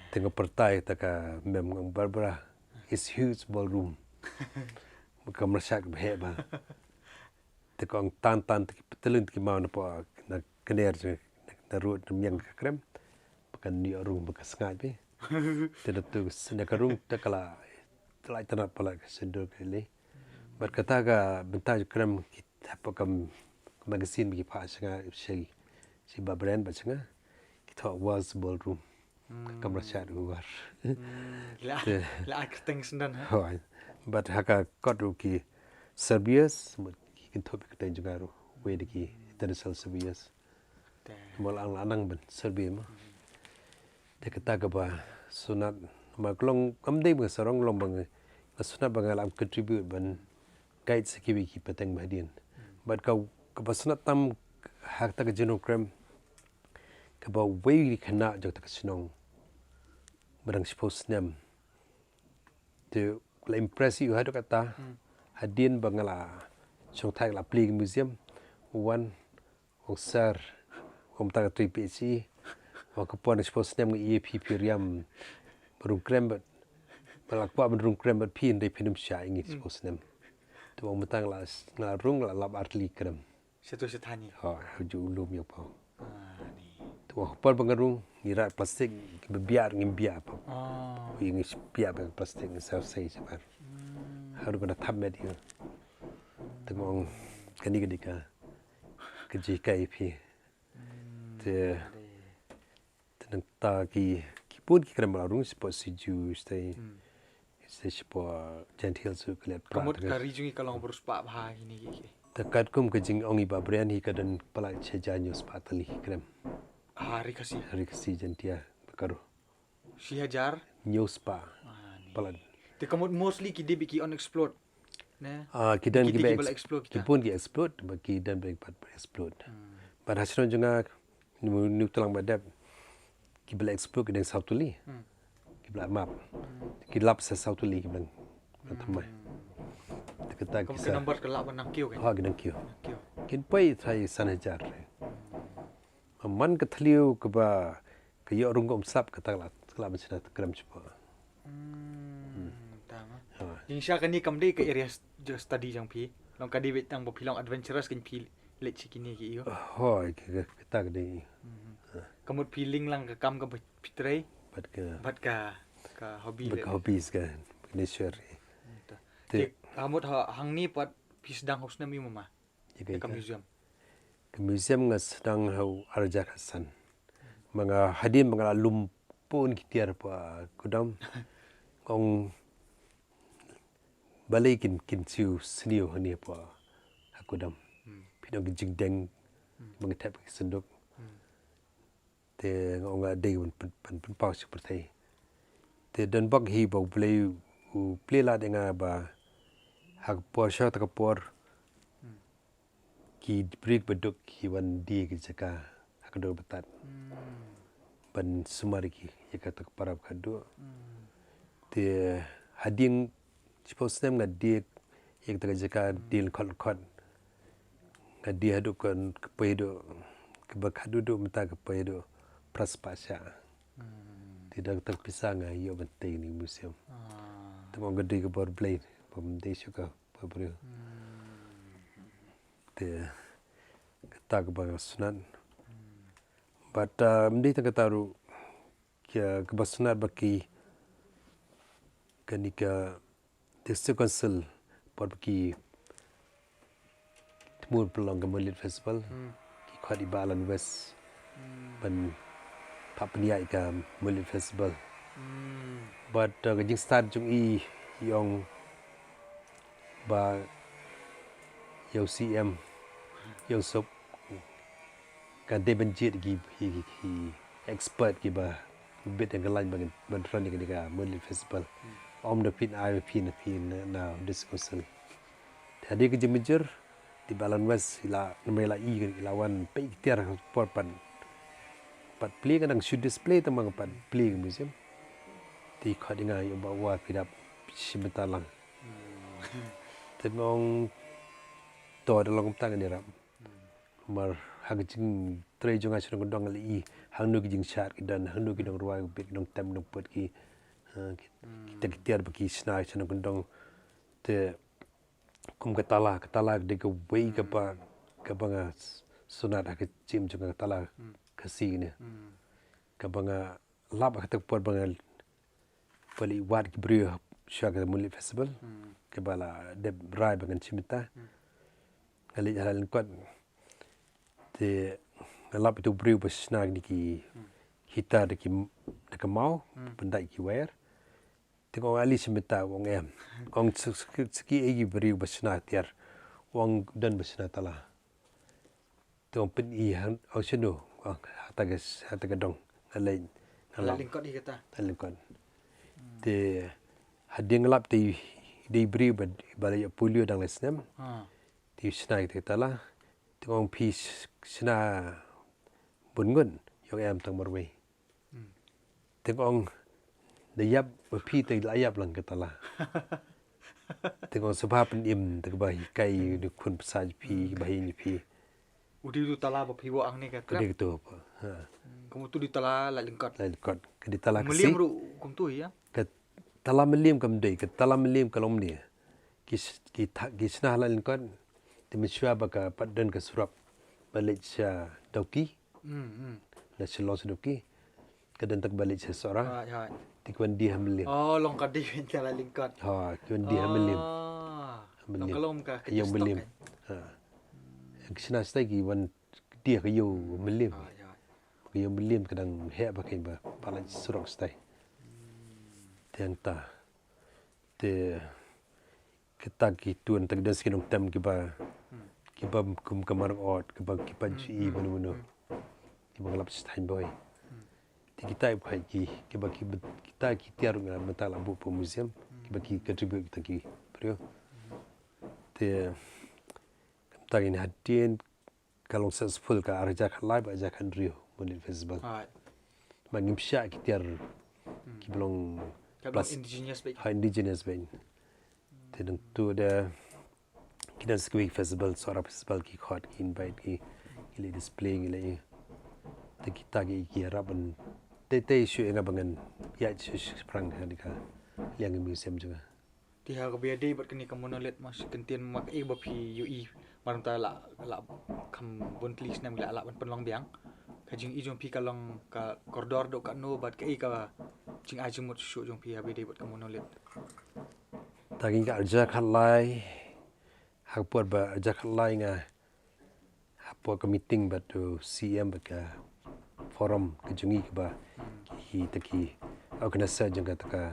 Te nga pyrta ïa kata ka mem, nga ong, Barbara, it's huge ballroom. Ka kamra shad kaba heh bha. Te ka ong, tan tan te ki pytlun te ki maw na poh, na kner jong, na, na rud na miang ka krem. Ba kan ïoh rung ba ka sngaid bha. Te da tu na ka rung te ka la, te la itynnad palat ka sindur ka lei. Bad kata ka bynta jong krem ki hap ka magazine ba ki phah sha nga, sha, sha i Bah Bren bad sha nga. Ki thoh War's Ballroom. Ka kamra shad u War. La, la kyrteng sngewdon ha. Hooid. Bad ha ka kot ruh ki surveyors, mut ki kynthup ïa ka kyrteng jong nga ruh. Wei da ki international surveyors. Mo la, la nang ban survey mo. Te kata kaba sngewtynnad, ma ka long kam dei ba nga sarong, long ba nga sngewtynnad ba nga la contribute ban guide sa kiwei ki pateng ba hadien. Bad ka, kaba sngewtynnad tam ha kata ka jingrung krem, kaba uwei u khynnah jong kata ka shnong ba dang shiphew snem. Te la impress ïa u haduh katta. Hadien ba nga la shong thait, la plie ka museum, u wan, u ong, sir, u ong, mynta nga trei PhD, u ong, ka por nga shiphew snem nga ïa phi, phi riam rung krem bad, ba la kwah ban rung krem bad phi, hynrei phin ym shah ïa ngi shiphew snem. Te u ong, mynta nga la, nga la rung, nga la lap ar tylli krem. Sha tu sha thani. Ha, ha ju u lum ïa u paw. Ah, ni. Te u ong, por ba nga rung, ngi rah plastik, kiba biah ngim biah paw. Ah. Ngi, ngi biah ba plastik, ngi sa sei shabar. Hmm. Haduh ba nga thap met ïa u. Te nga ong, kane ka dei ka, ka jinghikai ïa phi. Hmm. Te, te nangta ki, ki bun ki krem ba la rung, shapoh Siju, shatai, shatai shapoh Jaintia Hills, ka leit Prah. Ka mut ka ri jong ngi ka long ba riewspah bha hi ne ki, ki. Te katkum ka jingong i Bah Brian hi, ka don palat shi hajar hynñiew spah tylli ki krem. Ha Ri Khasi. Ri Khasi Jaintia, ba ka ruh. Shi hajar? Hynñiew spah. Ah, ni. Palat. Te ka mut mostly ki dei beit ki unexplored. Ne? Ah, ki don ki, ki beit, ki ba la explore kita. Ki bun ki explore, ba ki don beit pat ba explore. Hmm. Bad ha shnong jong nga, ni, ni u tlang ba dep, ki ba la explore ki dang saw tylli. Hmm. Ki ba la map. Hmm. Ki lap sa saw tylli ki ba la thymmai. Hmm. Te kata ka, ki sa number ka lah ban nang kiew kan? Ha, ki nang kiew. Nang kiew. Kin poi trai san hajar. Hmm. Man ka thliew kaba ka ïoh rung kum slap, kata ka la, ka la ban shna krem shapoh. Hmm, tang, ah. Ha. Jingshisha kane kam dei ka area st-, study jong phi. Long ka dei beit tang ba phi long adventurous kan phi leit sha kine ki ïew. Hooid, ka, ka, kata ka dei. Hmm. Ha. Ka mut phi link lang ka kam kaba phi trei bad ka, bad ka, ka hobby, bad ka hobbies ka, ka nature. Hmm, ta. Te, te ka mut ha, hangne pat phi sdang hapdeng snem ïa ma ma. Ïa ka, ïa ka museum. Ka museum nga sdang ha u ar hajar khatsan. Ma nga hadien ba nga la lum bun ki tiar hapoh, ah, kudam. Nga ong balei kin, kin siew sniew hangne hapoh, ah, kudam. Hmm. Phi don ki jingdeng, hmm, ba ngi thep ki synduk. Hmm. Te nga ong nga dei ban pyn-, pyn-, pynpaw sha pyrthei. Te don bok hi ba U Blei u plie lad ïa nga ba ha ka por, sha kata ka por, hmm, ki briew ba duk ki wan die ki jaka ha ka dur ba tad. Hmm. Ban sumar ïa ki ïa kata ka para ba khadduh. Hmm. Te hadien shiphew snem nga die ïa kata ka jaka, die lyngkot lyngkot. Nga die haduh ka, ka poi haduh, kaba khadduh duh mynta ka poi haduh phra spah shah. Hmm. Te da kata ka pisa nga ïoh ban tei ïa kane ka museum. Ah. Te nga ong ka dei ka bor Blei, bym dei shuh ka bor briew. Hmm. Te kata kaba nga sngewtynnad. Hmm. But, uh, mynta tang kata ruh, ka, kaba sngewtynnat ba ki, kane ka District Council, por ba ki thmu pynlong ka Moonlit Festival, ki khot i Bah Alan West ban pynïaid ka Moonlit Festival. But, uh, ka jingstad jong i, i ong ba ïa u C M, ïa u Sop, ka dei ban jied ki, ki, ki, ki expert kiba bit ïa ka line ban, ban run ïa kane ka Moonlit Festival. Ym da phin ai phin, phin na, na District Council. Te hadien ka jingmynjur, i Bah Alan West i la, namar i la i, i la wan peit ki tiar por pat, pat plie, ka dang shu display tang ba pat plie ka museum. Te i khot ïa nga, i ong, Bah, wat phi dap shim bynta lang. Te nga ong, to, da long kumta ngan ïarap. Namar ha ka jingtrei jong nga sha nongkyndong nga la i hangno ki jingshad ki don, hangno ki nongrwai, ki nongtem nongput ki, ha, ki, kita ki tiar ba ki shna sha nongkyndong. Te kum ka tala, ka tala ka dei kawei kaba, kaba nga s-, sngewtynnat ha ka jingim jong nga, ka tala Khasi kane. Kaba nga lap ha kata ka por ba nga, ba la wad ki briew sha ka Moonlit Festival. Kaba la dep rai ba ngan shim bynta. Nga leit ha la lyngkot. Te nga lap ïa uto u briew ba shna kine ki hitar da ki, da ka maw, pyndait ki wire. Te nga ong, ale shim bynta, u ong em. Nga ong, sa, sa, sa kiei ki briew ba shna tiar? U ong don ba shna tala. Te u ong, pyni, ha, ha shano? U ong, ha kata ka, ha kata ka dong. Nga leit, nga lap. La lyngkot hi kata. La lyngkot. Te hadien nga lap te i dei i briew ba, ba la ïoh polio dang lai snem. Te i shna ïa kata ka tala. Te nga ong, phi sh-, shna bun ngut? I ong, em, tang marwei. Te nga ong, da ïap ba phi te la ïap lang ka tala. Te nga ong, sngewbha pynim, te kaba hikai ïa u khun bsa jong phi, kaba hi ïa phi. U dei u tala ba phi wad hangne ka trep. Ka dei katu, ha. Kum uto u dei tala la lyngkot. La lyngkot. Ka dei tala Khasi. Mylliem ruh kumto hi, ïa? Ka tala mylliem kam dei, ka tala mylliem ka long mynne. Ki sh-, ki tha-, ki shna ha la lyngkot. Te mynshuwa ba ka pat don ka surok ba leit sha Dawki. Na Shillong sha Dawki. Ka don tang ba leit sha Sohra. Te ki wan die ha mylliem. Oh, long ka die ha la lyngkot. Ha, ki wan die ha mylliem. Ha mylliem. Long ka long ka, ka ïong mylliem. Ha. Ki shna shatai ki wan die ha ka ïew mylliem. Ka ïew mylliem ka dang heh ba kein ba, ba la surok shatai. Te hangta. Te kita ki tun, te ki don sa ki nongtem kiba, kiba kum ka Marang Ot, kiba, kiba ju i mano mano. Kiba nga lap shatai boi. Te kita ki, kiba, kiba, kita ki tiar nga mynta la buh ha museum, kiba ki contribute kita ki briew. Te kumta kine hadien ka long successful ka ar hajar khatlai bad ar hajar khathynriew Moonlit Festival. Ba ngim shah ki tiar kiba long plus indigenous beit. Ha, indigenous beit. Te nangta da ki don sa kiwei ki festival, Sohra Festival ki khot, ki invite ki, ki leit display, ki leit. Te kita ki, ki ïarap ban tei tei shuh ïa nga ba ngan ïaid shuh shaphrang ha kane ka liang ka museum jong nga. Te ha kaba ïadei bad kane ka monolith, ma shi kyntien ma kaei ba phi ïohi, mar mynta la, la kham bun tylli ki snem la, la ban pynlong biang. Ka jingïohi jong phi ka long ka kordor duh katno bad kaei ka jingai jingmut shuh jong phi haba ïadei bad ka monolith. Te kane ka ar hajar khatlai, ha ka por ba ar hajar khatlai nga hapoh ka meeting bad u C M bad ka forum ka jong ngi kaba ki, kita ki organizer jong kata ka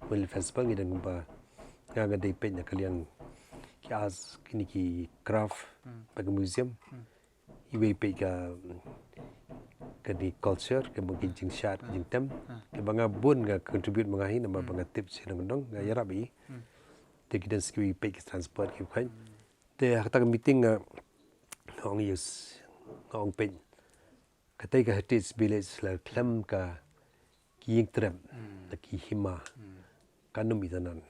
Moonlit Festival, ngi dang ba nga, nga dei peit na ka liang ki arts, kine ki craft bad ka museum. Iwei peit ka, ka dei culture, kaba ki jingshad, ki jingtem. Kaba nga bun nga contribute ma nga hi, namar ba nga tip sha nongkyndong, nga ïarap hi. Te ki don sa kiwei peit ki transport ki kheiñ. Te ha kata ka meeting nga, nga ong ïa u, nga ong peit. Katei ka heritage village la khlem ka ki ïing trep, da ki hima. Kan ym itynnad.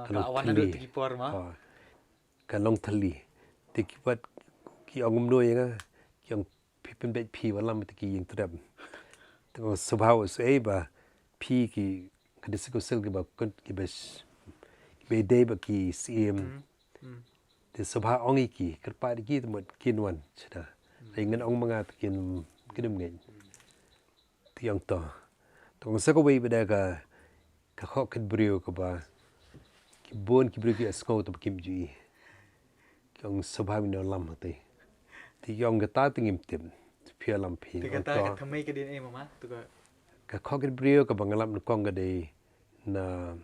Ka long thylli. Ka long thylli. Te ki pat ki ong kumno ïa nga, ki ong phi pynbeit phi wallam te ki ïing trep. Te nga ong sngewbha u suei ba phi ki, ka district council kiba kun, kiba sh-, kiba dei bad ki siem. Te sngewbha ong ïa ki, kyrpad ïa ki te mut kin wan shata. Te ngan ong ma nga te kin, khlem ngeit. Te ong to. To ong sa kawei pat da ka, ka khoh kit briew kaba ki bun ki briew ki sngew te ba kim ju i. Ki ong sngewbha me nang lam hangtei. Te ki ong kata te ngim tip. Te phi ïalam phi. Te kata ka thymmei ka dei ei mama? Te ka, ka khoh kit briew kaba nga lap nyngkong ka dei na,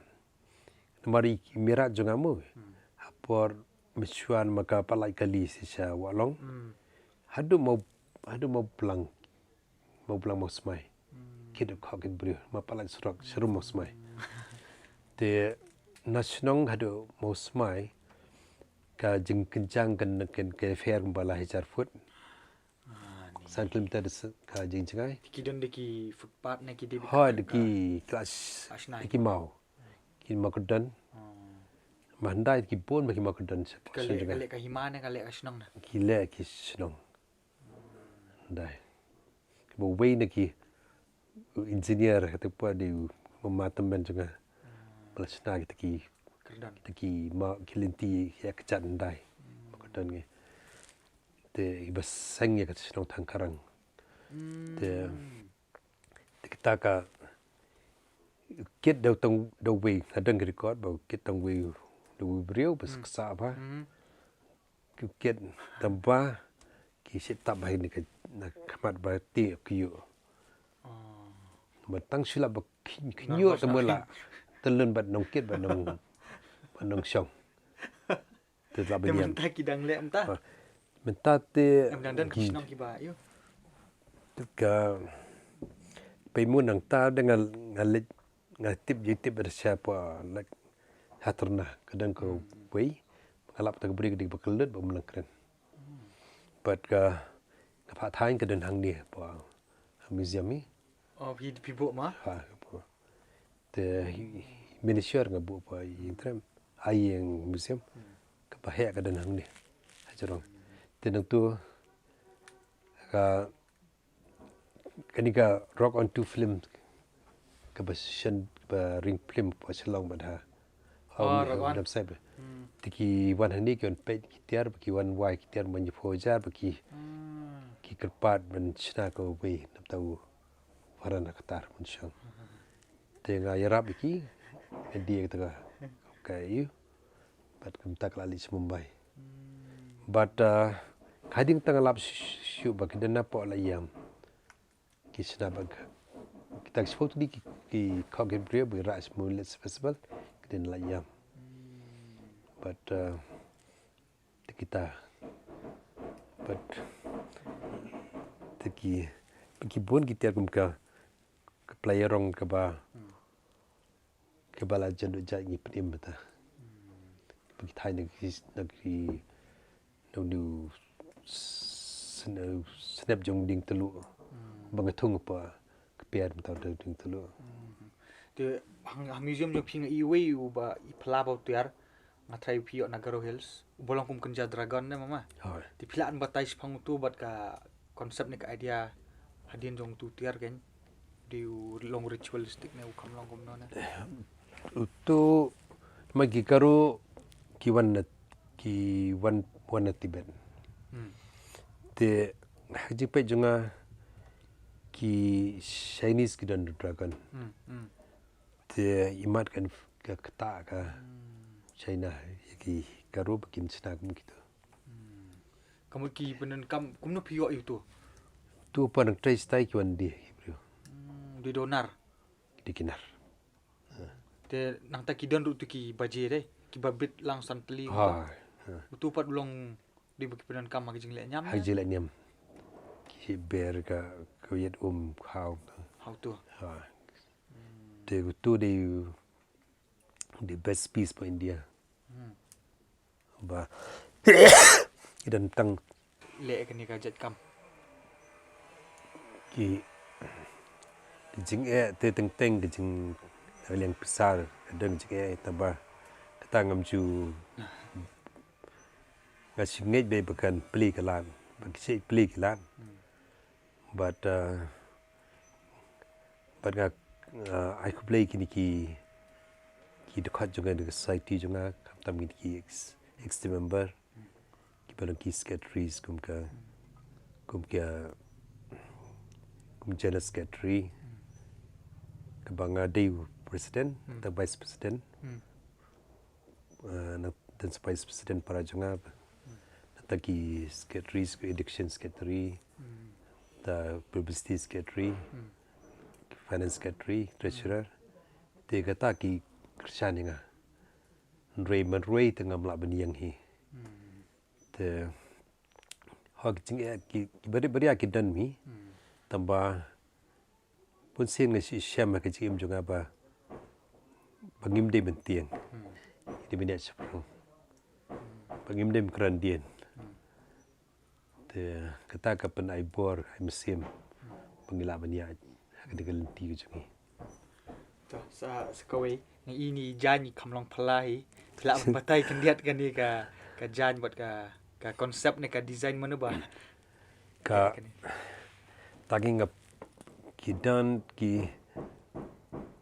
namar i mih rad jong nga mo. Ha por mynshuwa ma ka Patlait Kali shisha Wahlong. Haduh Maw, haduh Mawblang, Mawblang Mawsmai. Kit khoh kit briew ma Patlait surok sharum Mawsmai. Te na shnong haduh Mawsmai ka jingkynjang kan kan ka fair kumba lai hajar foot. San kilometer de se-, ka jingjngai. Te ki don de ki footpath ne ki dei. Hooid, de ki klas, de ki maw. Ki maw kordon. Ma hyndai ki bun ma ki maw kordon. Ka leh, ka leh ka hima ne ka leh ka shnong na? Ki leh ki shnong. Hyndai. Kiba wei na ki engineer kata pat de u mama tymmen jong nga. Ba la shna kita ki, kita ki maw ki lynti ïa ka jait hyndai. Maw kordon ngi. Te iba seng ïa ka shnong Thangkarang. Te, te kita ka kit da u tang da uwei, nga don ka record ba u kit tang uwei da uwei u briew ba sa ksa ba. Ki kit tang ba ki shet tap ba ha kane ka, na khmat ba te ki ïoh. Ba tang shu lap ba ki, ki ïoh tang ba la. Te lun bad nongkit bad nong, bad nongshong. Te la ba niam. Mynta ki dang leh mynta. Mynta te em dang don ki shnong kiba ïoh. Te ka pei mo nangta da nga, nga leit, nga tip, ju tip da sha pa lek ha Tyrna ka don kawei. Nga lap ta ka bri ka dik ba kyllut ba mlang kren. Bad ka, ka pha thaiñ ka don hangne pa museum hi. Oh, phi, phi buh ma? Ha, ka buh. Te hi, mini sure nga buh pa ïing trem. Ai ïing museum. Ka ba heh ka don hangne. Ha jrong. Te nangtu ka, kane ka Rock on Two film ka ba shen, ba ring film pa Shillong bad ha. Oh, Rock on. Te ki wan hangne ki wan peit ki tiar, ba ki wan wai ki tiar man ïa phew hajar, ba ki, ki kyrpad ban shna kawei, nabta u Varena Katar ban shong. Te nga ïarap ïa ki, nga die kata ka, ka ïu, bad kumta ka la leit sha Mumbai. Bad, ah, ka ding tang lap shu, shu, ba ki dang na pok la ïam. Ki shna ba ka, kita ki shu pok tu di ki, ki khok ki briew, ba ki rak sha Moonlit Festival, ki dang la ïam. Bad, ah, te kita. Bad te ki, ki bun ki tiar kum ka, ka Pla Ïarong kaba, kaba la jan duk jait ngi pynim mynta. Ba ki thaiñ na ki, na ki, na u sne-, snep jong dieng tylluh. Ba nga thung pa ka piar mynta u dieng tylluh. Te ha, ha museum jong phi nga ïohi uwei uba i phla ba u tiar. Nga tharai phi ïoh na Garo Hills. Uba long kum kynja dragon ne mama. Hooid. Te phi lah ban batai shaphang utu bad ka concept ne ka idea hadien jong utu tiar kein. Dei u long ritualistic ne u kham long kumno ne. Utu ma ki Garo ki wan na, ki wan, wan na Tibet. Te ha jingpeit jong nga ki Chinese ki don dragon. Te imat kan ka kata ka China, ïa ki Garo ba kin shna kum kitu. Ka mut ki pyndonkam kumno phi ïoh ïa utu? Tu pa nang trei stai ki wan die ki briew. Dei donar. Dei ki nar. Te nangta ki don ruh tu ki baje dei, ki ba bit lang san tylli. Ha. Utu pat u long dei ba ki pyndonkam ha ki jingleh niam. Ha ki jingleh niam. Ki ber ka, ka ïet um khaw. Haw tu. Ha. Te utu dei, dei best piece pa India. Ba i don tang leh kane ka jait kam. Ki, ki jingeh te teng teng ki jing, liang pisa, ka don jingeh taba kata ngam ju, nga shu ngeit ba kan plie ka lad, ba ki shu plie ka lad. But, uh, but nga, uh, ai khublei kine ki, ki dkhot jong nga, society jong nga, khamtam kine ki ex, ex member, ki ba long ki secretaries kum ka, kum ka, kum General Secretary, kaba nga dei u President, da Vice President, eh, na, da Vice President para jong nga, da ki Secretary, Education Secretary, da Publicity Secretary, Finance Secretary, Treasurer, te kata ki kyrshan ïa nga. Hynrei mynrei te ngam lah ban ïeng hi. Te ha ki jing, eh, ki, ki bari, bari ki don mi. Tangba bun sien nga shu shem ha ka jingim jong nga ba, ba ngim dei ban tieng. Ngim dei ban ïaid shaphrang. Ba ngim dei ban kren dien. Te kata ka pynai bor ai mynsiem ba ngi lah ban ïaid ha ka dei ka lynti ka jong ngi. To, sa, sa kawei, nga i ni jaiñ i kham long phylla hi. Phi lah ban batai khyndiat kane ka, ka jaiñ bad ka, ka concept ne ka design mano ba. Ka, kane. Ta ngi nga ki don ki,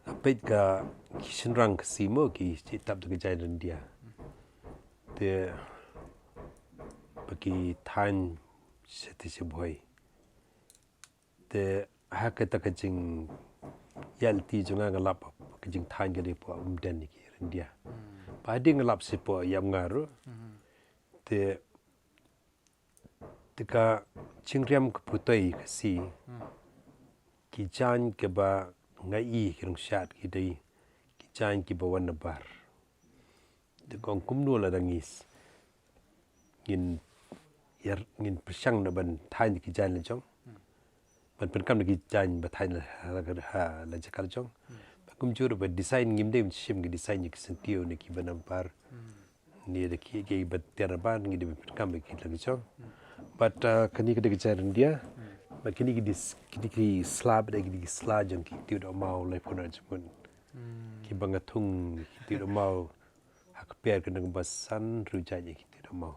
nga peit ka ki shynrang ka simo ki shi tap da ka jaiñ ryndia. Te ba ki thaiñ sha te sha bhoi. Te ha kata ka jingïaid lynti jong nga nga lap ka jingthaiñ ka dei hapoh Umden ki ryndia. Ba hadien nga lap sha hapoh Ïap Ngar ruh. Te, te ka jingriam ka putoi ka si. Ki jaiñ kiba nga i ki rung shad ki dei ki jaiñ kiba wan na bar. Te kong kumno lada ngi s-, ngin ïar, ngin pyrshang na ban thaiñ ki jaiñ la jong. Ban pynkam na ki jaiñ ba thaiñ la, ha, ha, ha la jaka la jong. Ba kumjuh ba design ngim dei ban shim ki design ki syntiew ne kiba na bar. Ni da ki, ki ba tiar na bar ngi dei ban pynkam ki la jong. But, uh, kane ka dei ka jaiñ ryndia. Ba kine ki dis-, kine ki sla ba dei kine ki sla jong ki tied maw lai puna jemut. Kiba nga thung ki tied maw. Ha ka per ka nang ba san hynriew jaiñ ki tied maw.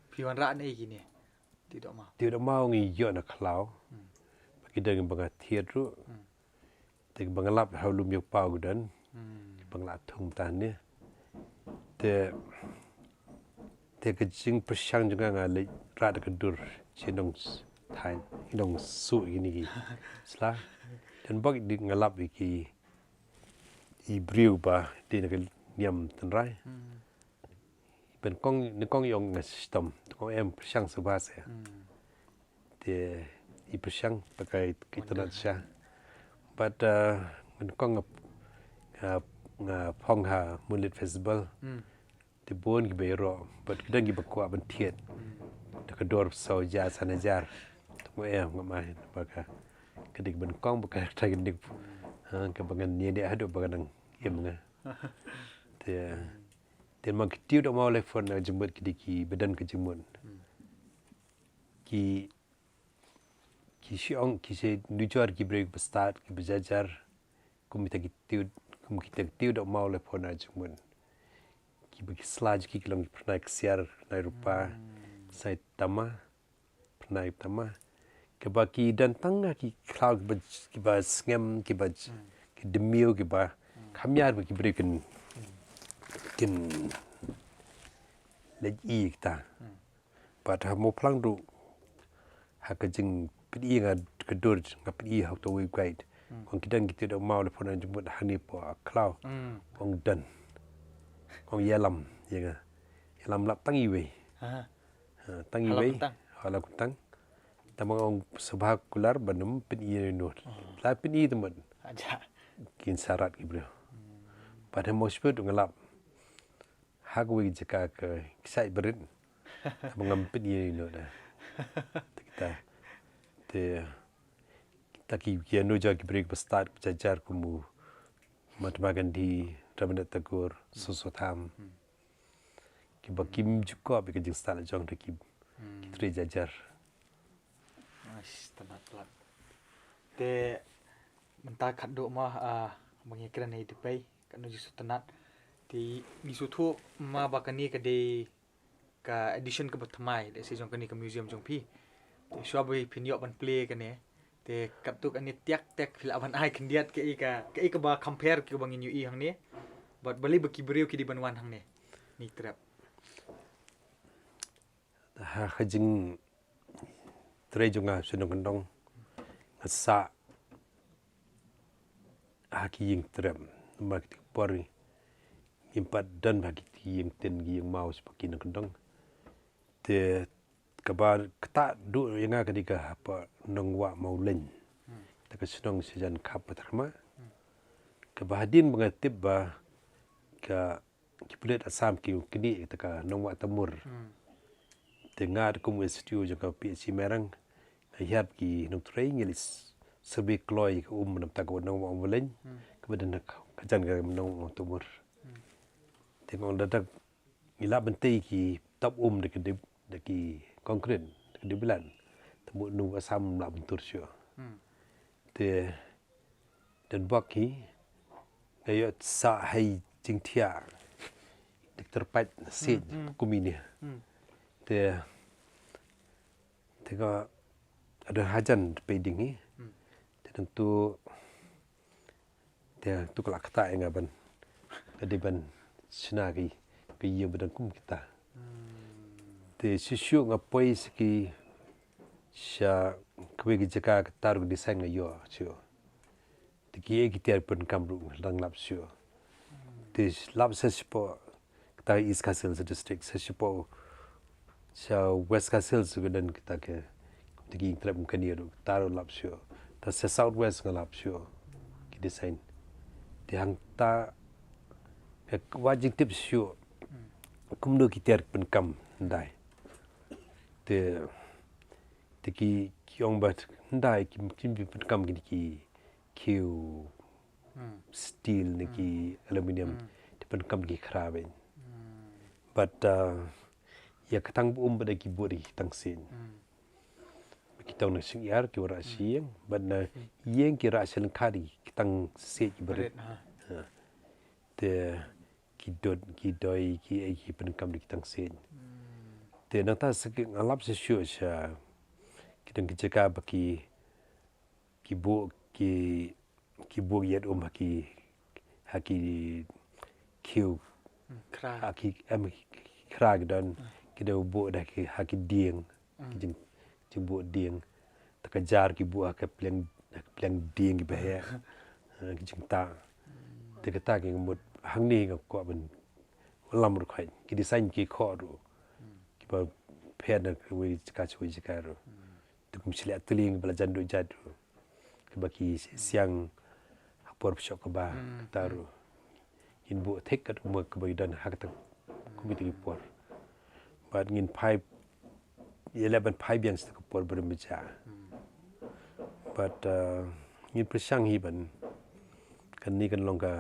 Phi wanrah ne kine? Tied maw. Tied maw ngi ïoh na khlaw. Ba ki dang ba nga thied ruh. Te ba nga lap ha u lum ïa u paw ka don. Ba nga la thung tang ne. Te, te ka jingpyrshang jong nga nga leit rah da ka dur. Shi nong s-, thaiñ, nong suh ïa kine ki sla. Don bok di nga lap ïa ki i briew ba dei na ka niam tynrai. Ba nyngkong, nyngkong i ong nga shitom, te nga ong em pyrshang shuwa seh. Te i pyrshang ba ka itynnad shisha. But, uh, nyngkong nga, nga, nga phong ha Moonlit Festival. Te bun kiba ïaroh, but ki don kiba kwah ban thied. Da ka dor saw hajar, san hajar. Te nga ong em, ngam ai, ba ka, ka dei ba nyngkong, ba ka, ka dei, ha, kaba ngan ïa ne haduh ba ka nang im nga. Te, te ma ki tied maw lai puna jemut ki dei kiba don ka jingmut. Ki, ki shu ong, ki shu nujor ki briew ba stad, kiba jar jar, kum kita ki tied, kum kita ki tied maw lai puna jemut. Kiba ki sla jong ki ki long ki phyrnai ksiar, phyrnai rupa, ksiar tama, phyrnai tama. Kiba ki don tang ha ki khlaw kiba, kiba sngem, kiba j-, ki dmiu, kiba kham ïar ba ki briew kin, kin leit i kita. Bad ha Mawphlang ruh ha ka jingpyni nga ka dur nga pyni ha uta u website. Kong ki don ki tied maw lai puna jemut hangne hapoh khlaw. Kong don. Kong ïalam ïa nga. Ïalam lap tang iwei. Ha, tang iwei. Ha la kyntang. Tang ba nga ong sngewbha kular ban ym pyni ïa uno. La pyni te mut. Kin sarat ki briew. Bad ha Mawshynrut nga lap. Ha kawei ka jaka ka kshaid barit. Ba ngam pyni ïa uno da. Te kita, te kita ki, ki ïa nujor ki briew ba stad ba jar jar kum u Mahatma Gandhi, Rabindranath Tagore, Soso Tham. Kiba kim ju kwah ba ka jingstad la jong da ki, ki trei jar jar. Nice, tang ba lat. Te mynta khatduh ma, ah, ba ngi kren ïa i Dpei. Katno jingsngewtynnat. Te ngi sngewthuh ma ba kane ka dei ka edition kaba thymmai, da shisha jong kane ka museum jong phi. Te shuwa ba phin ïoh ban plie kane. Te katto katne tiak tiak phi lah ban ai khyndiat kaei ka, kaei kaba compare kiba ngin ïohi hangne. Bad balei ba ki briew ki dei ban wan hangne. Ni trep. Ha ka jingtrei jong nga sha nongkyndong. nga sah ha ki ïing trep. Namar kito ki por ngim pat don ha ki ïing tin ki ïing maw sha ki nongkyndong. Te kaba kata duh ïa nga ka dei ka hapoh Nongwah Mawlein. Te ka shnong sha jan khap Patharkhmah. Kaba hadien ba nga tip ba ka ki pulit Assam ki knieh ïa ka Nongwah Tamur. Te nga te kum S D O jong ka P H C Mairang, nga ïa ki nongtrei ngi leit survey kloi ka um namar ka Nongwah Mawlein. Kaba don ka jan ka Nongwah Tamur. Te nga ong da dak ngi lah ban tei ki tap um da ki dep, da ki concrete, da ki dep bilat. Te mut Nongwah Assam lah ban tur shuh. Te don bok hi nga ïoh sah hei jingthiah. Doktor pat siej kum ini. Te te ka ada hajan peding hi. Te tentu te tu ka la kata ïa nga ban ka dei ban shna ki ka ïa ba dang kum kita. Te shisha nga poi sha ki sha kawei ki jaka ka tar ka design nga ïoh shuh. Te ki ei ki tiar pun kam ruh nga dang lap shuh. Te lap sa shapoh kata East Khasi Hills District, sa shapoh sha West Khasi Hills ka don kata ka, te ki trep kane ruh kata ruh lap shuh. Ta sa South West nga lap shuh ki design. Te hangta ka wat jingtip shuh kumno ki tiar pun kam ndai. Te te ki ki ong ba ndai ki ki pynkam ki ki kiew steel ne ki aluminium, te pynkam ki khra beiñ. But ïa ka tang ba um ba da ki bud ki tang sien. Ki tong na sing yar ki wara sieng, but na ïeng ki ra sel khadi ki tang sien ki barit. Te ki dot ki doi ki ei ki pynkam da ki tang sien. Te nangta sa ki nga lap sa shuh sha ki dang ki jaka ba ki ki buh ki ki buh ïat um ha ki ha ki kiew. Khra. Ha ki em khra ki don ki dang buh da ki ha ki dieng. Ki jing jing buh dieng. Ta ka jar ki buh ha ka pliang ha ka pliang dieng ki ba heh. Ki jingtah. Te kata ki mut hangne nga kwah ban lam ruh khait ki design ki khoh ruh kiba pher na kawei jaka sha kawei jaka ruh. Te kum shleh tling ba la jan duh jait ruh kiba ki siang ha por pshok kaba kata ruh ngin buh thik kat kumba kaba ki don ha kata kum kita ki por. Bad ngin phai ïa leh ban phai biang sa ka por ba rim ba ja. Bad ngin pyrshang hi ban kane kan long ka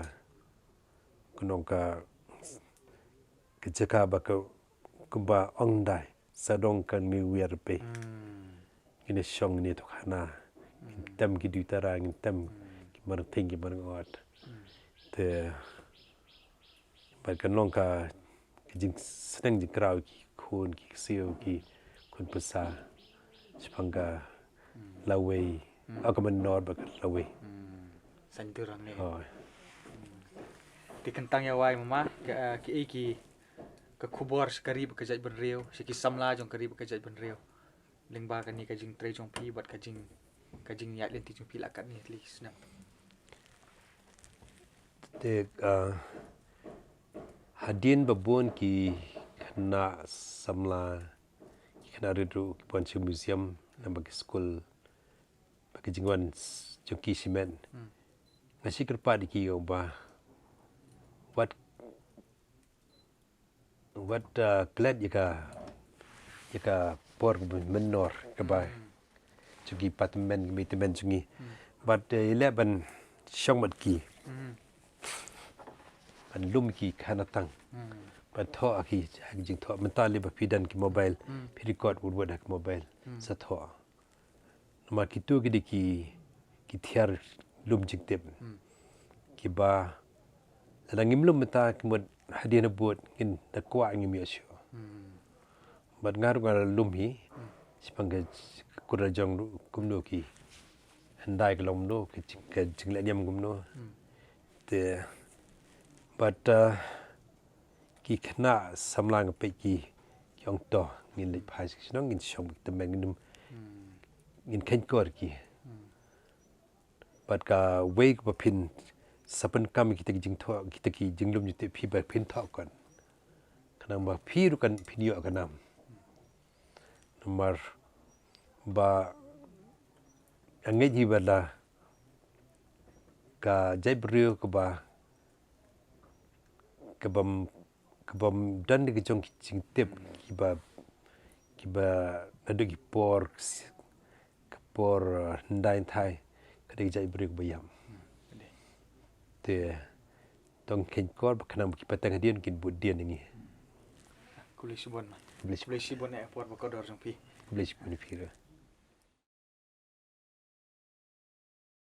kan long ka ka jaka ba ka kumba ong dai sa dong kan ngi wiar pe. Ngin shong ngin ïa thok hana ngin tem ki dui tara ngin tem ki mar thing ki mar ngot. Te bad kan long ka ka jingsneng jingkraw ki khun ki ksiew ki khun pyrsa shaphang ka lawei. Aka man nor ba ka lawei. Saintur hangne. Te kyntang ïa wai mama ki ei ki ka khubor sha ka ri bad ka jaitbynriew sha ki samla jong ka ri bad ka jaitbynriew lyngba kane ka jingtrei jong phi bad ka jing ka jingïaid lynti jong phi la katne tli snem. Te hadien ba bun ki khynnah samla ki khynnah rit ruh ki poi sha museum lem bad ki skul bad ki jingwan jong ki shimet. Nga shu kyrpad ïa ki ong ba wat wat klet ïa ka ïa ka por mynno kaba jong ki patmen ki meitmen jong ngi. Bad ïa leh ban shong bad ki ban lum ki khanatang ban thoh ha ki jingthoh mynta leh ba phi don ki mobile phi record wut wut ha ki mobile sa thoh. Namar kito ki dei ki ki thiar lum jingtip kiba lada ngim lum mynta ki mut hadien habud ngin da kwah ngim ïoh shuh. Bad nga ruh nga la lum hi shaphang ka kur la jong ruh kumno ki hyndai ka long kumno ka jing ka jingleh niam kumno. Te bad ki khynnah samla nga peit ki ki ong to ngin leit phai sha ki shnong ngin shong bad ki tymmen ngin ngin kheiñ kor ki. Bad kawei kaba phin sa pyndonkam kita ki jingthoh, kita ki jinglum jingtip phi ba phin thoh kot. Khnang ba phi ruh kan phin ïoh ka nam. Namar ba nga ngeit hi ba la ka jaitbynriew kaba, kaba m-, kaba m-, don da ka jong ki jingtip kiba, kiba naduh ki por, ki por, uh, hyndai hynthai, ka dei ka jaitbynriew kaba ïap. Te to kheiñ kor ba khnang ba ki pateng hadien kin bud dien ïa ngi. Khublei shibun. Khublei shibun. Khublei shibun ïa ka por ba kordor jong phi. Khublei shibun ïa phi ruh.